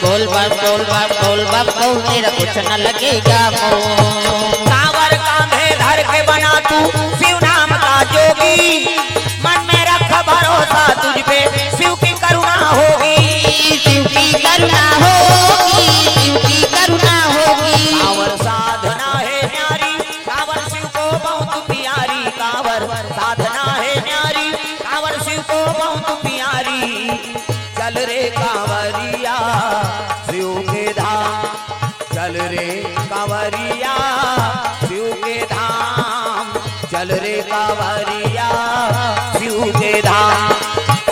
बोल बम बोल बम बोल बम बोल, तेरा कुछ न लगेगा मोल। कांवर कांधे धर के बना तू शिव नाम का जोगी, मन में रख भरोसा तुझ पे, शिव की करुणा होगी। शिव की करुणा होगी, शिव की करुणा होगी। कांवर साधना है न्यारी, कांवर शिव को बहुत प्यारी, कांवर साधना है न्यारी, कांवर शिव को बहुत प्यारी। चल रे कांवरिया शिव के धाम, चल रे कांवरिया शिव के धाम, चल रे कांवरिया शिव के धाम।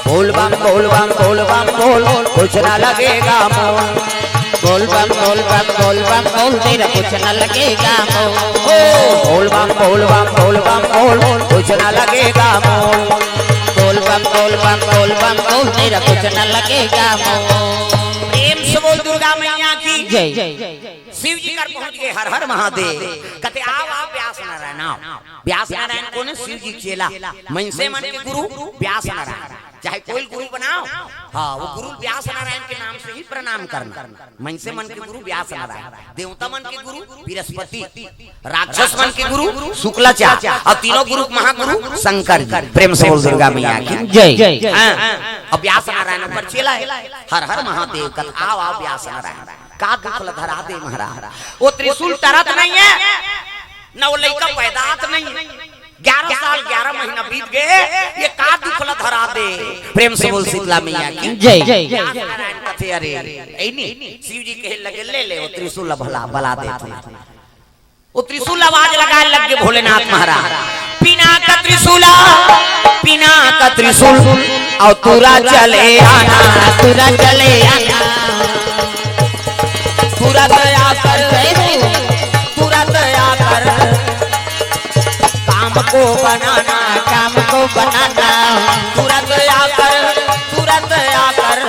बोल बम बोल बम बोल बम बोल, कुछ ना लगेगा मोल। बोल बम बोल बम बोल बम बोल, तेरा कुछ न लगेगा मोल। ओ, बोल बम बोल बम बोल बम बोल, कुछ ना लगेगा मोल। बोल बम बोल बम बोल बम बोल, तेरा कुछ न लगेगा मोल। प्रेम से बोल दुर्गा मैया की जय। शिव जी कर पहुंच गए, हर हर महादेव। कथे, "आओ, आओ, व्यास नारायण, आओ।" व्यास नारायण कोन हे? शिव जी चेला, मनसे मन के गुरु व्यास नारायण। चाहे कोई गुरु बनाओ, हाँ, वो गुरु व्यास नारायण के नाम से ही प्रणाम करना। मनसे मन के गुरु व्यास नारायण, देवता मन के गुरु बृहस्पति, राक्षस मन के गुरु शुक्लाचार्य, और तीनों गुरु महागुरु शंकर जी। प्रेम से बोल दुर्गा मैया की जय। हाँ, अब व्यास नारायण ऊपर चेला है, हर हर महादेव कथे, "आओ, आओ व्यास नारायण, का दुख ल धरा दे महाराज।" वो त्रिशूल टरत नहीं है, न वो लइका पैदा आत नहीं है। ग्यारह साल, ग्यारह महीना बीत गए, ये का दुख ल धरा दे। प्रेम से बोल शीतला मैया की जय। व्यास नारायण कथे, "अरे, ऐ नी, शिव जी कहे लगे, ले ले, वो त्रिशूल ल भला, बला दे तू।" वो त्रिशूल आवाज लगाए लग गए भोलेनाथ महाराज, "पिनाक त्रिशूला, पिनाक त्रिशूल, अउ तुरा चले आना।" तुरा चले आना। तुरंत आकर, तुरंत आकर काम को बनाना, काम को बनाना। तुरंत आकर, तुरंत आकर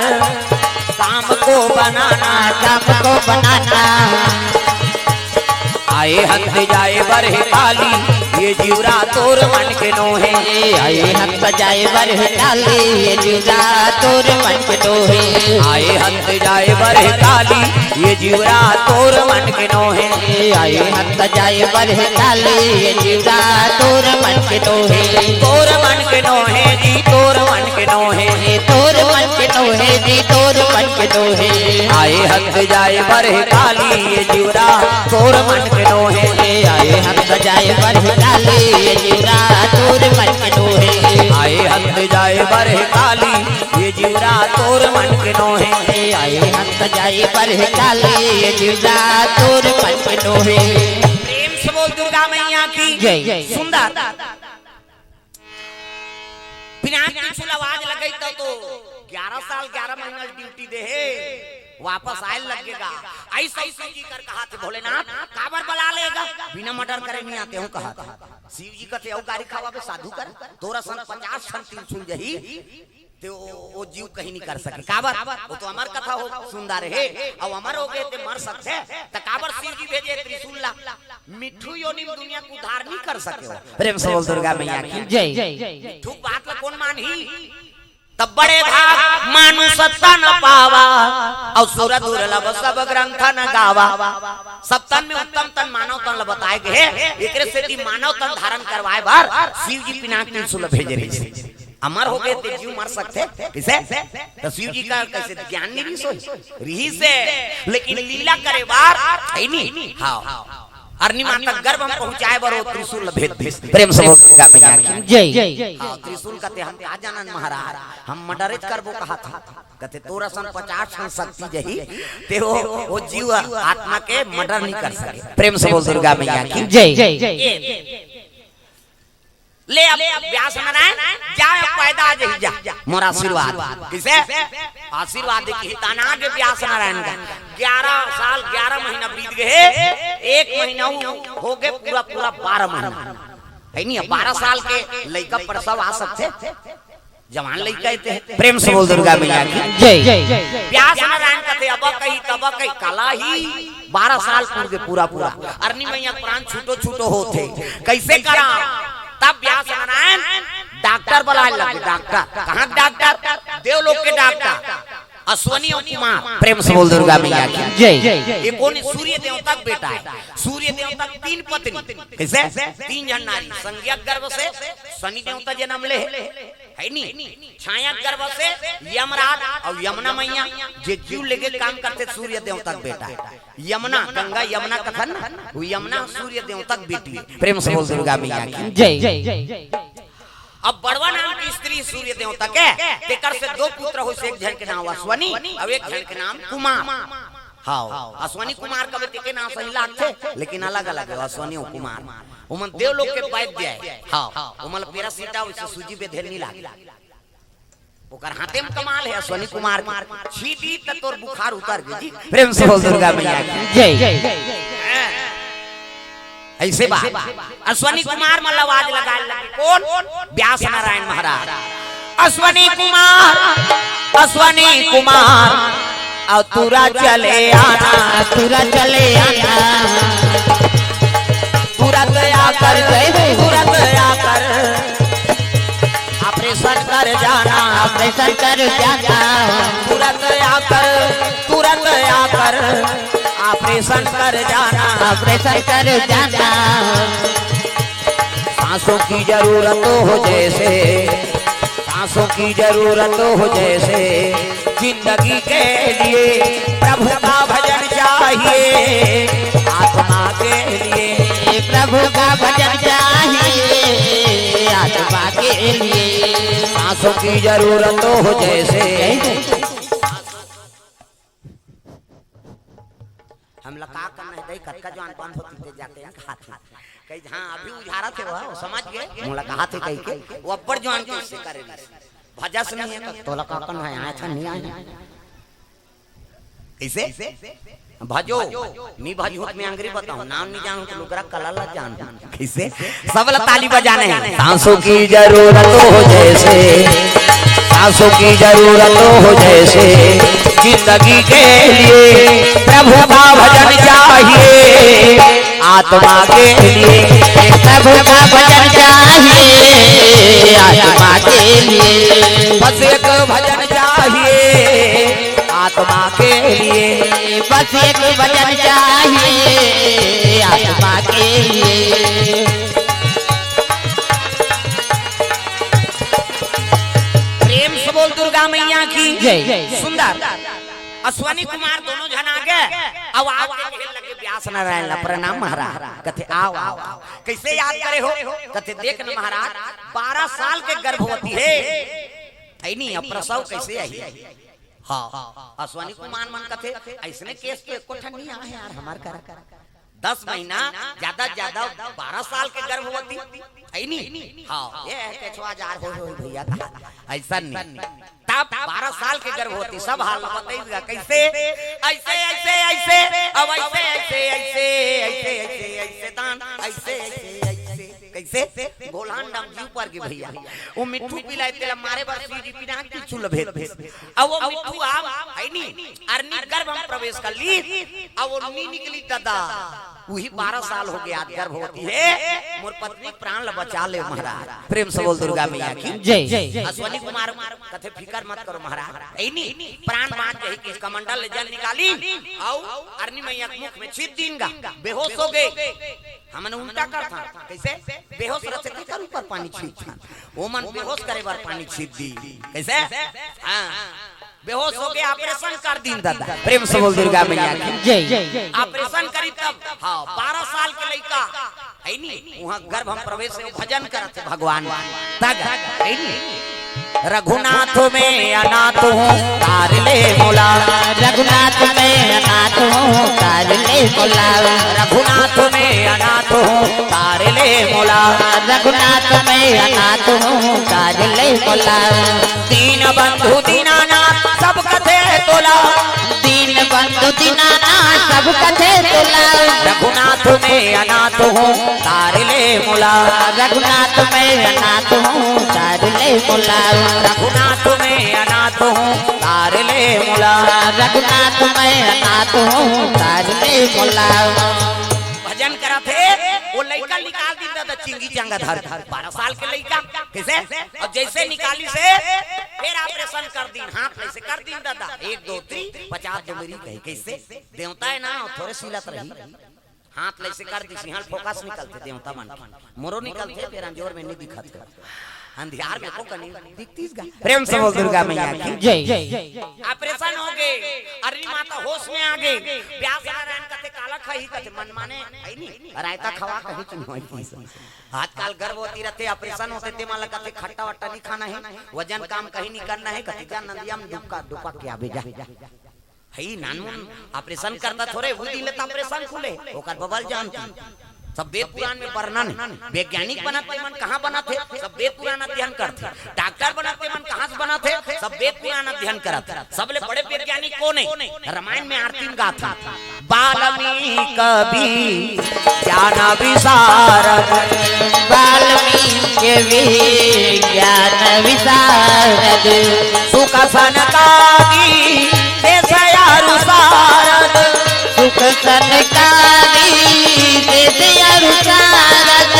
काम को बनाना, काम को बनाना। आए हंस जाए बरह काली, ये जिउरा तोर मन के नोहे। आए हंस जाए बरह काली, ये जिउरा तोर मन के नोहे। आए हंस जाए बरह काली, ये जिउरा तोर मन के नोहे। आए हंस जाए बरह काली, ये जिउरा तोर मन के नोहे। तोर मन के नोहे जी, तोर मन के नोहे। तोर मन के नोहे जी, तोर मन के नोहे। आए हंस जाए बरह काली, ये जिउरा तोर मन के नोहे। आए हंस जाए बरह काली, ये जिउरा तोर मन के नोहे। आए हंस जाए बरह काली, ये जिउरा तोर मन के नोहे। आए हंस जाए बरह काली, ये जिउरा तोर मन के नोहे। प्रेम से बोल दुर्गा मैया की जय। सुंदर। पिनाक त्रिशूल आवाज लगई त तो ग्यारह साल ग्यारह महीना ड्यूटी दे हे, वापस आए लगेगा। ऐसा शिव जी कर कहा थे, "भोलेनाथ, काबर बला लेगा? बिना मर्डर करे नहीं आते हूँ," कहा थे। शिव जी कथे, "अउ गारी खवाबे साधु कर, तोर असन पचास ठन त्रिशूल जही, ते वो, वो जीव कहीं नहीं कर सके।" काबर? वो तो अमर कथा हो, सुंदर हे, अउ अमर हो गए ते मर सकथे, त काबर शिव जी भेजे त्रिशूल ला? मिट्ठू योनि में दुनिया के उद्धार नहीं कर सके हो। प्रेम से बोल दुर्गा मैया की जय। मिट्ठू बात ला कौन मानही? तब बड़े भाग मानुष तन पावा, अउ सुर दुर्लभ सब ग्रंथ न गावा। सब तन में उत्तम तन मानव तन ला बताए गए, एकरे सेती मानव तन धारण करवाए बर शिव जी पिनाक त्रिशूल भेजे रहिस। अमर हो गए ते जीव मर सकथे, किसे? त शिव जी का कैसे ज्ञान नहीं रिहिस होही? रिहिस हे, लेकिन लीला करे बर हे नहीं। हाँ, अरनी माता गर्भ में पहुंचाए बर वो त्रिशूल भेज दिस। प्रेम से बोल दुर्गा मैया की जय। हाँ, त्रिशूल कथे हम का जानन महाराज, हम मर्डर करबो कहा था। कथे तोर असन पचास ठन शक्ति जही, ते वो, वो जीव आत्मा के मर्डर नहीं कर सके। प्रेम से बोल दुर्गा मैया की जय। ले अब व्यास नारायण, जा अब पैदा आ जही जा, मोर आशीर्वाद। किसे? आशीर्वाद दे के तना के व्यास नारायण का। ग्यारह साल, ग्यारह महीना बीत गए, एक महीना हो, हो गए पूरा, पूरा बारह महीना। हे नहीं, बारह साल के लइका प्रसव आ सकथे? जवान लइका हे ते। प्रेम से बोल दुर्गा मैया की जय। व्यास नारायण कथे, "अब कही, तब कही, कला ही बारह साल पूर गे पूरा, पूरा।" अरनी मैया प्राण छूटो, छूटो होथे। कैसे करा? तब व्यास नारायण डॉक्टर बलाए लगे, डॉक्टर। कहाँ डॉक्टर? देवलोक के डॉक्टर। अश्वनी अउ कुमार। प्रेम से बोल दुर्गा मैया की। जय। ये कोन हे? सूर्य देवता के बेटा हे। सूर्य देवता के तीन पत्नी। कइसे? तीन झन नारी। संज्ञक गर्भ से शनि देवता जनम ले हे, हे नी? छाया गर्भ से यमराज अउ यमुना मैया, जे जीव लेके काम करथे, सूर्य देवता के बेटा हे। यमुना, गंगा यमुना कथन ना, वो यमुना सूर्य देवता के बेटी हे। प्रेम से बोल दुर्गा मैया की। जय। अब बड़वा नाम के स्त्री सूर्य देवता के, तेकर से दो पुत्र होइस, एक झन के नाम अश्वनी अउ एक झन के नाम कुमार। हाँ, अश्वनी कुमार कबे तेके नाम सही लागथे, लेकिन अलग-अलग हे अश्वनी अउ कुमार। ओमन देवलोक के वैद्य हे। हाँ, ओमन पैरासिटा वइसे सूजी बेधे ल नी लागे। ओकर हाथे म कमाल हे अश्वनी कुमार के। छींटी त तोर बुखार उतर गे जी। प्रेम से बोल दुर्गा मैया की। जय। अइसे बा, अश्वनी कुमार म लवाज लगाय लगे। कोन? व्यास नारायण महाराज। अश्वनी कुमार, अश्वनी कुमार, अउ तुरत चले आना। तुरत चले आना। तुरत आकर, जय हो। तुरत आकर ऑपरेशन कर जाना। ऑपरेशन कर जाना। तुरत आकर, तुरत आकर ऑपरेशन कर जाना। ऑपरेशन कर जाना। सांसों की जरूरत हो जैसे, सांसों की जरूरत हो जैसे, जिंदगी के लिए प्रभु का भजन चाहिए आत्मा के लिए। प्रभु का भजन चाहिए आत्मा के लिए। सांसों की जरूरत हो जैसे। हमला का करना हे दई, कतका जवान बंद होती ते जाते हैं, कहा थे। कही, हाँ, अभी उझारत हे वो, समझ गे? मोला कहा थे कही के, वो अब्बड़ जवान कइसे करे रहिस। भजस नहीं हे, तो तोला का करना हे, आय था, नहीं आय। कइसे? भजो, नी भजहूँ त मैं अंगरी बताहूँ, नाम नी जानहूँ त लुगरा कला ला जानहूँ। कइसे? सब ला ताली बजाना हे। सांसों की जरूरत हो जैसे, सांसों की जरूरत हो जैसे, जिंदगी के लिए प्रभु का भजन चाहिए आत्मा के लिए। प्रभु का भजन चाहिए आत्मा के लिए। बस एक भजन चाहिए आत्मा के लिए। बस एक भजन चाहिए आत्मा के लिए। प्रेम से बोल दुर्गा मैया की। जय। सुंदर। अश्वनी कुमार दोनों झन आगे, अब आके कहे लगे व्यास नारायण ला, "प्रणाम महाराज।" कथे, "आओ, आओ, आओ।" कइसे याद करे हो? कथे, "देख न महाराज, बारह साल के गर्भवती हे, हे नी, अब प्रसव कइसे आही?" हाँ, अश्वनी कुमार मन कथे, "अइसने केस तो एको ठन नी आए हे यार हमर करा।" दस महीना, ज्यादा से ज्यादा बारह साल के गर्भवती, हे नी? हाँ, ये हे केछवा जार हो, हो भैया, अइसन नी। तब बारह साल के गर्भवती, सब हाल बताई दिया, कइसे? अइसे, अइसे, अइसे, अब अइसे, अइसे, अइसे, अइसे, अइसे, अइसे दान, अइसे, अइसे, अइसे, कइसे? गोलहन डम जीव पर गे भैया। वो मिट्ठू पिलाय तेला मारे बर शिव जी पिनाक पीछू ल भेज दे। अब वो मिट्ठू आप, हे नी, अरनी गर्भ म प्रवेश कर ली, अब वो नी निकली दादा। उही बारह साल हो गे, आज गर्भवती हे, मोर पत्नी प्राण ल बचा ले महाराज। प्रेम से बोल दुर्गा मैया की। जय। अश्वनी कुमार कथे, "फिकर मत करो महाराज, हे नी, प्राण बाँच जाही।" कि कमंडल ले जल निकाली, अउ अरनी मैया के मुख में छींच दीन गा, बेहोश हो गे। हमन उल्टा करथन, कइसे? बेहोश रथे तेकर ऊपर पानी छींचथन, ओमन बेहोश करे बर पानी छींच दी, कइसे? हाँ, बेहोश हो गे, ऑपरेशन कर दीन दादा। प्रेम से बोल दुर्गा मैया की। जय। ऑपरेशन करी तब, हाँ, बारह साल के लइका, हे नी, उहाँ गर्भ म प्रवेश हे, भजन करत हे भगवान। तब, हे नी, रघुनाथ मैं अनाथ हूँ, तार ले मोला। रघुनाथ मैं अनाथ हूँ, तार ले मोला। रघुनाथ मैं अनाथ हूँ, तार ले मोला। रघुनाथ मैं अनाथ हूँ, तार ले मोला। दीन बंधु दीनानाथ, सब कथे तोला। दीन बंधु दीनानाथ, सब कथे तोला। रघुनाथ मैं अनाथ हूँ, तार ले मोला। रघुनाथ मैं अनाथ हूँ, तार ले मोला। रघुनाथ मैं अनाथ हूँ, तार ले मोला। रघुनाथ मैं अनाथ हूँ, तार ले मोला। भजन करत हे, वो लइका निकाल दीन दादा, चिंगी चंगा धर, बारह साल के लइका, कइसे? अब जइसे निकालिस हे, फिर ऑपरेशन कर दीन, हाथ ले से कर दीन दादा, एक दो तीन, पचास दो मेरी कही, कइसे? देवता हे ना, थोरे सिलत रही। हाथ ले से कर दी, सिंहल फोकस निकलथे देवता मन के। मोरो निकलथे, फिर अंजोर में नहीं दिखत हे। अंधियार में को कनी दिखतीस गा। प्रेम से बोल दुर्गा मैया की। जय। ऑपरेशन हो गे, अरनी माता होश में आ गे। ब्यास नारायण कथे काला खाही, कथे मन माने है नी, रायता खवा कही चुनवाई की। आजकल गर्भवती रथे, ऑपरेशन होथे, ते मन ला कथे खट्टा वट्टा नहीं खाना है, वजन काम कहीं नहीं करना है, कथे जा नंदिया में डुबका, डुबक के आबे जा। हई नानमुन ऑपरेशन करता थोरे, वो दिन ले त ऑपरेशन खुले, ओकर बबल जानती। सब वेद पुराण में वर्णन हे। वैज्ञानिक बनत ते मन कहाँ बनत हे? सब वेद पुराण अध्ययन करथे। डॉक्टर बनत ते मन कहाँ से बनत हे? सब वेद पुराण अध्ययन करत हे। सबले बड़े वैज्ञानिक कोन हे? रामायण में आरती में गाथे। वाल्मीकि विज्ञान विशारद। वाल्मीकि विज्ञान विशारद। सुख सनकादि देश अरु सारद। सुख सनकादि देश अरु सारद।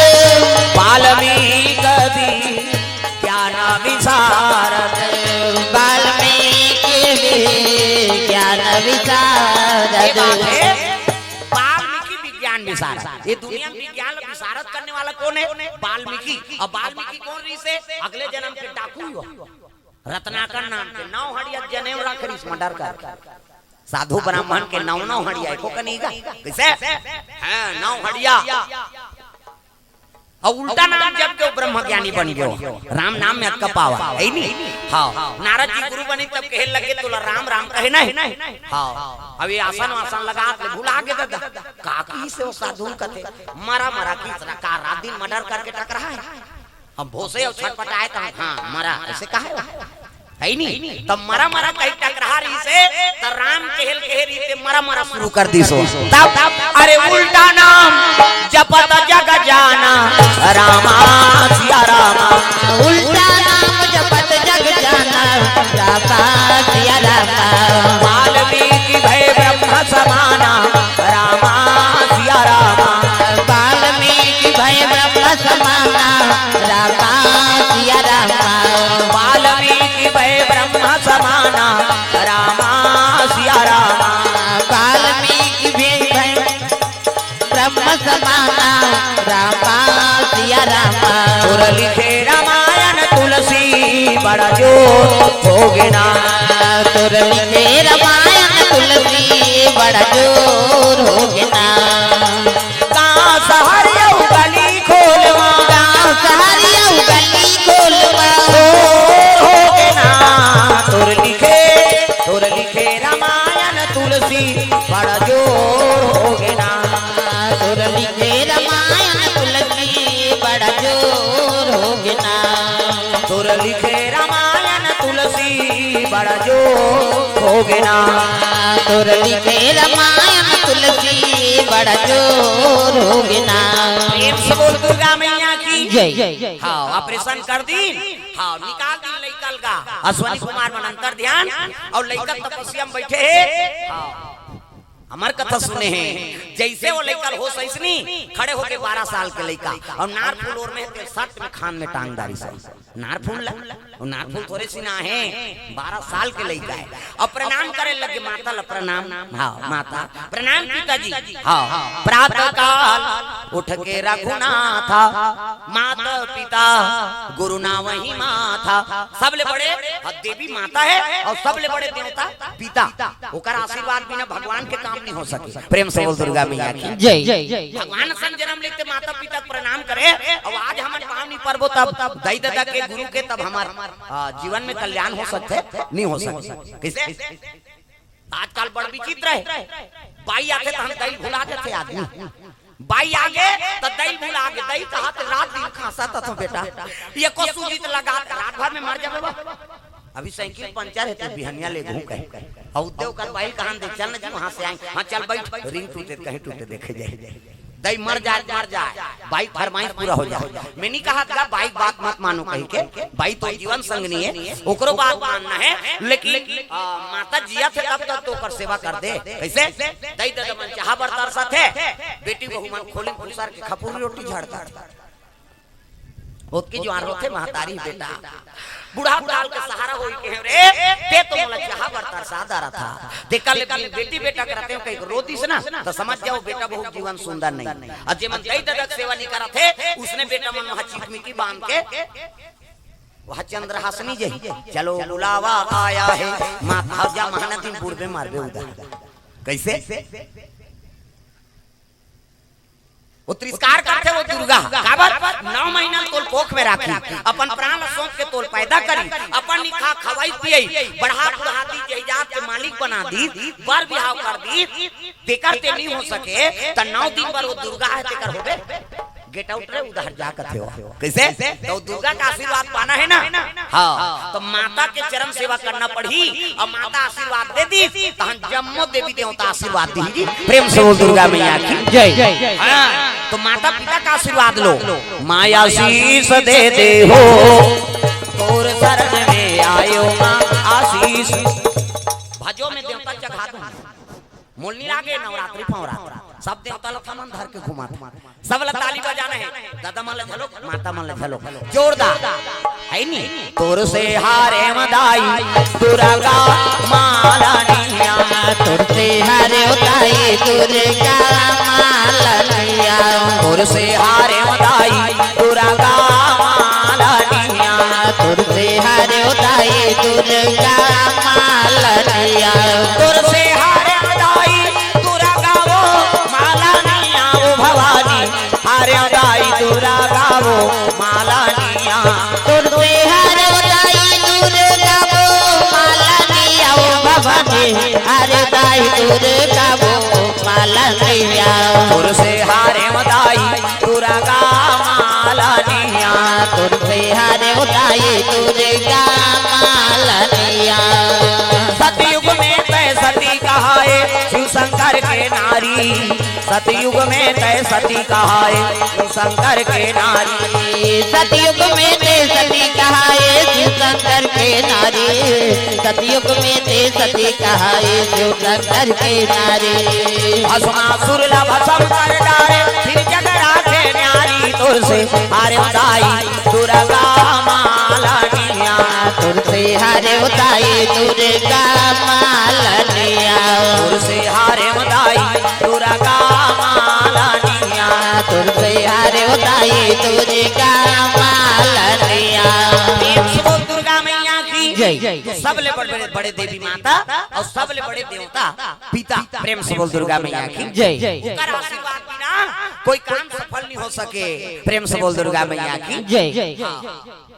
वाल्मीकि विज्ञान विशारद। वाल्मीकि विज्ञान विशारद। ये बात है, वाल्मीकि विज्ञान विशारद। ये दुनिया में विज्ञान विशारद करने वाला कोन हे? वाल्मीकि। अब वाल्मीकि कोन रहिसे? अगले जन्म के डाकू ही हो। रत्नाकर नाम के नौ हड़िया जनेऊ रख रहिस, मर्डर कर। साधु ब्राह्मण के नौ नौ हड़िया, एको कनी गा। कइसे? हाँ, नौ हड़िया। अउ उल्टा नाम जप के ब्रह्म ज्ञानी बन गयो। राम नाम में अतका पावर हे नी। हाँ, नारद जी गुरु बने तब कहे लगे, "तोला राम राम कहे नहीं।" हाँ, अभी आसन वासन लगा के भुला गे दादा। का कहिसे वो साधु कथे, "मरा मरा की तरह का रात दिन मर्डर करके टकरा है।" हम भोसे अउ छटपटाए त, "हाँ, मरा," अइसे कहे। हे नी? त मरा मरा कही टकरा रहिसे, त राम कहे ल कहे रहिसे, मरा मरा शुरू कर दिस। तब, अरे उल्टा नाम जपत जग जाना, रामा सिया रामा। उल्टा नाम जपत जग जाना, रामा सिया रामा। वाल्मीकि भए ब्रह्म समाना, रामा सिया रामा। वाल्मीकि भए ब्रह्म समाना, रामा सिया रामा। वाल्मीकि भए ब्रह्म समाना, रामा सिया रामा। वाल्मीकि भए ब्रह्म समाना, रामा सिया रामा। तोर लिखे रामायण तुलसी बड़ा जोर होगे ना। तोर लिखे रामायण तुलसी बड़ा जोर होगे ना। गाँव शहर अउ गली खोलवा। गाँव शहर अउ गली खोलवा। जोर होगे ना। तोर लिखे, तोर लिखे रामायण तुलसी बड़ा जोर होगे ना। तोर लिखे रामायण तुलसी बड़ा जोर होगे ना। तोर लिखे रामायण तुलसी बड़ा जोर होगे ना। तोर लिखे रामायण तुलसी बड़ा जोर होगे ना। प्रेम से बोल दुर्गा मैया की जय। हाँ, ऑपरेशन कर दीन। हाँ, निकाल दीन लइका ल गा। अश्विनी कुमार मन अंतर ध्यान अउ लइका तपस्या में बइठे हे। हाँ। हमर कथा सुने हे, जइसे वो लइका ल होस अइसनी, खड़े होके बारह साल के लइका, अउ नार फूल ओर में हे, ते सट में खान में टांग डारिस। नार फूल ला, वो नार फूल थोरे सिना हे, बारह साल के लइका हे। अउ प्रणाम करे लगे, माता ला प्रणाम, हाँ, माता, प्रणाम पिताजी, हाँ, प्रातः काल उठ के रघुनाथा, माता पिता गुरु नावहि माथा। सबले बड़े, हाँ, देवी माता हे अउ सबले बड़े देवता पिता। ओकर आशीर्वाद बिना भगवान के काम नहीं हो सके। प्रेम से बोल दुर्गा मैया की जय। भगवान असन जनम लेते माता पिता के प्रणाम करे, अउ आज हमन पाँव नहीं परबो तब दई ददा के गुरु के तब हमर, आ, जीवन में कल्याण हो सकथे, नहीं हो सकथे। कइसे? आजकल बड़ विचित्र हे, बाई आथे त हम दई भुला जाथे आदमी। बाई आगे त दई भुला गे, दई कहा त रात दिन खांसत हस बेटा, एको सूजी त लगा, रात भर में मर जाबे बा। अभी साइकिल पंचर हे त बिहनिया लेगहूँ कहे। अउ ते ओकर बाई कहा दे, "चल न जी, वहाँ से आए।" "हाँ, चल बइठ।" रिंग टूटे त कहीं टूटे देखे जाए। दई मर जाए, मर जाए, बाई फरमाइश पूरा हो जाए। मैं नहीं कहा था बाई बात मत मानो कही के, बाई तो जीवन संगनी हे, ओकरो बात मानना हे, लेकिन, आ, माता जियत हे तब तक तो ओकर सेवा कर दे। कइसे? दई ददा मन चाहा बर तरसत हे, बेटी बहू मन खोली खुसर के खपुरी रोटी झाड़त हे। ओतकी जुवार होथे महतारी बेटा। बुढ़ाकाल के सहारा होई के हे रे, ते तो मोला चाहा बर तरसा डारत हा। तेकर ले बेटी बेटा करते हो कहीं रो दिस ना, तो समझ जाओ बेटा बहुत जीवन सुंदर नहीं। और जे मन दई ददा के सेवा नहीं करत हे, उसने बेटा मन वहाँ चिकमिकी बांध के, वहाँ चंद्रहासनी जही, चलो बुलावा आया है, माँ भाव जा महानदी में बुड़बे मारबे उधर। कैसे? वो तिरस्कार करथे वो दुर्गा, काबर? नौ महीना तोल कोख में राखी, अपन प्राण ला सौंप के तोल पैदा करी, अपन निखा खवाई पियई, बढ़ा बुढ़ा दी, जायदाद के मालिक बना दी, बर बिहाव कर दी, तेकर ते नहीं हो सके, त नौ दिन बर वो दुर्गा है, तेकर होबे? Get out रे, उधर जा कथे हो। कैसे? तो दुर्गा का आशीर्वाद पाना है ना? हाँ, तो माता के चरण सेवा करना पड़ही, और माता आशीर्वाद दे दी, तहन जम्मो देवी देवता आशीर्वाद दी जी। प्रेम से बोल दुर्गा मैया की जय। हाँ, तो माता पिता का आशीर्वाद लो। माँ आशीष दे दे हो, तोर शरण में आयो माँ आशीष। भजो में देवता चघा दो। मोल नहीं लागे नवरात्रि फवरात्रि। सब देवता लोग हमन धर के घुमात। सब ला ताली बजाना है। दादा मन ला झलक, माता मन ला झलक। जोरदार। है नी? तोर से हारे मदाई दुर्गा मालनिया। तोर से हारे उताई दुर्गा मालनिया। तोर से हारे मदाई दुर्गा मालनिया। तोर से हारे उताई दुर्गा मालनिया। तोर से हारे मदाई दुर्गा वो मालनिया वो भवानी। हारे उताई दुर्गा वो मालनिया। तोर से हारे उताई दुर्गा वो मालनिया वो भवानी। हारे उताई दुर्गा वो मालनिया। तोर से हारे उताई दुर्गा मालनिया। तोर से हारे उताई दुर्गा मालनिया। सतयुग में तय सती कहाए शिव शंकर के नारी। सतयुग में तय सती कहाए शिव शंकर के नारी। सतयुग में तय सती कहाए शिव शंकर के नारी। सतयुग में तय सती कहाए शिव शंकर के नारी। भस्मासुर ला भस्म कर डारे, फिर जग राखे न्यारी। तोर से हारे उताई दुर्गा मालनिया। तोर से हारे उताई दुर्गा मालनिया। तोर से हारे उताई दुर्गा मालनिया। तोर से हारे उताई दुर्गा मालनिया। प्रेम से बोल दुर्गा मैया की जय। सबले बड़े, बड़े, बड़े देवी माता और सबले बड़े देवता पिता। प्रेम से बोल दुर्गा मैया की जय। ओकर आशीर्वाद बिना कोई काम सफल नहीं हो सके। प्रेम से बोल दुर्गा मैया की जय। हाँ।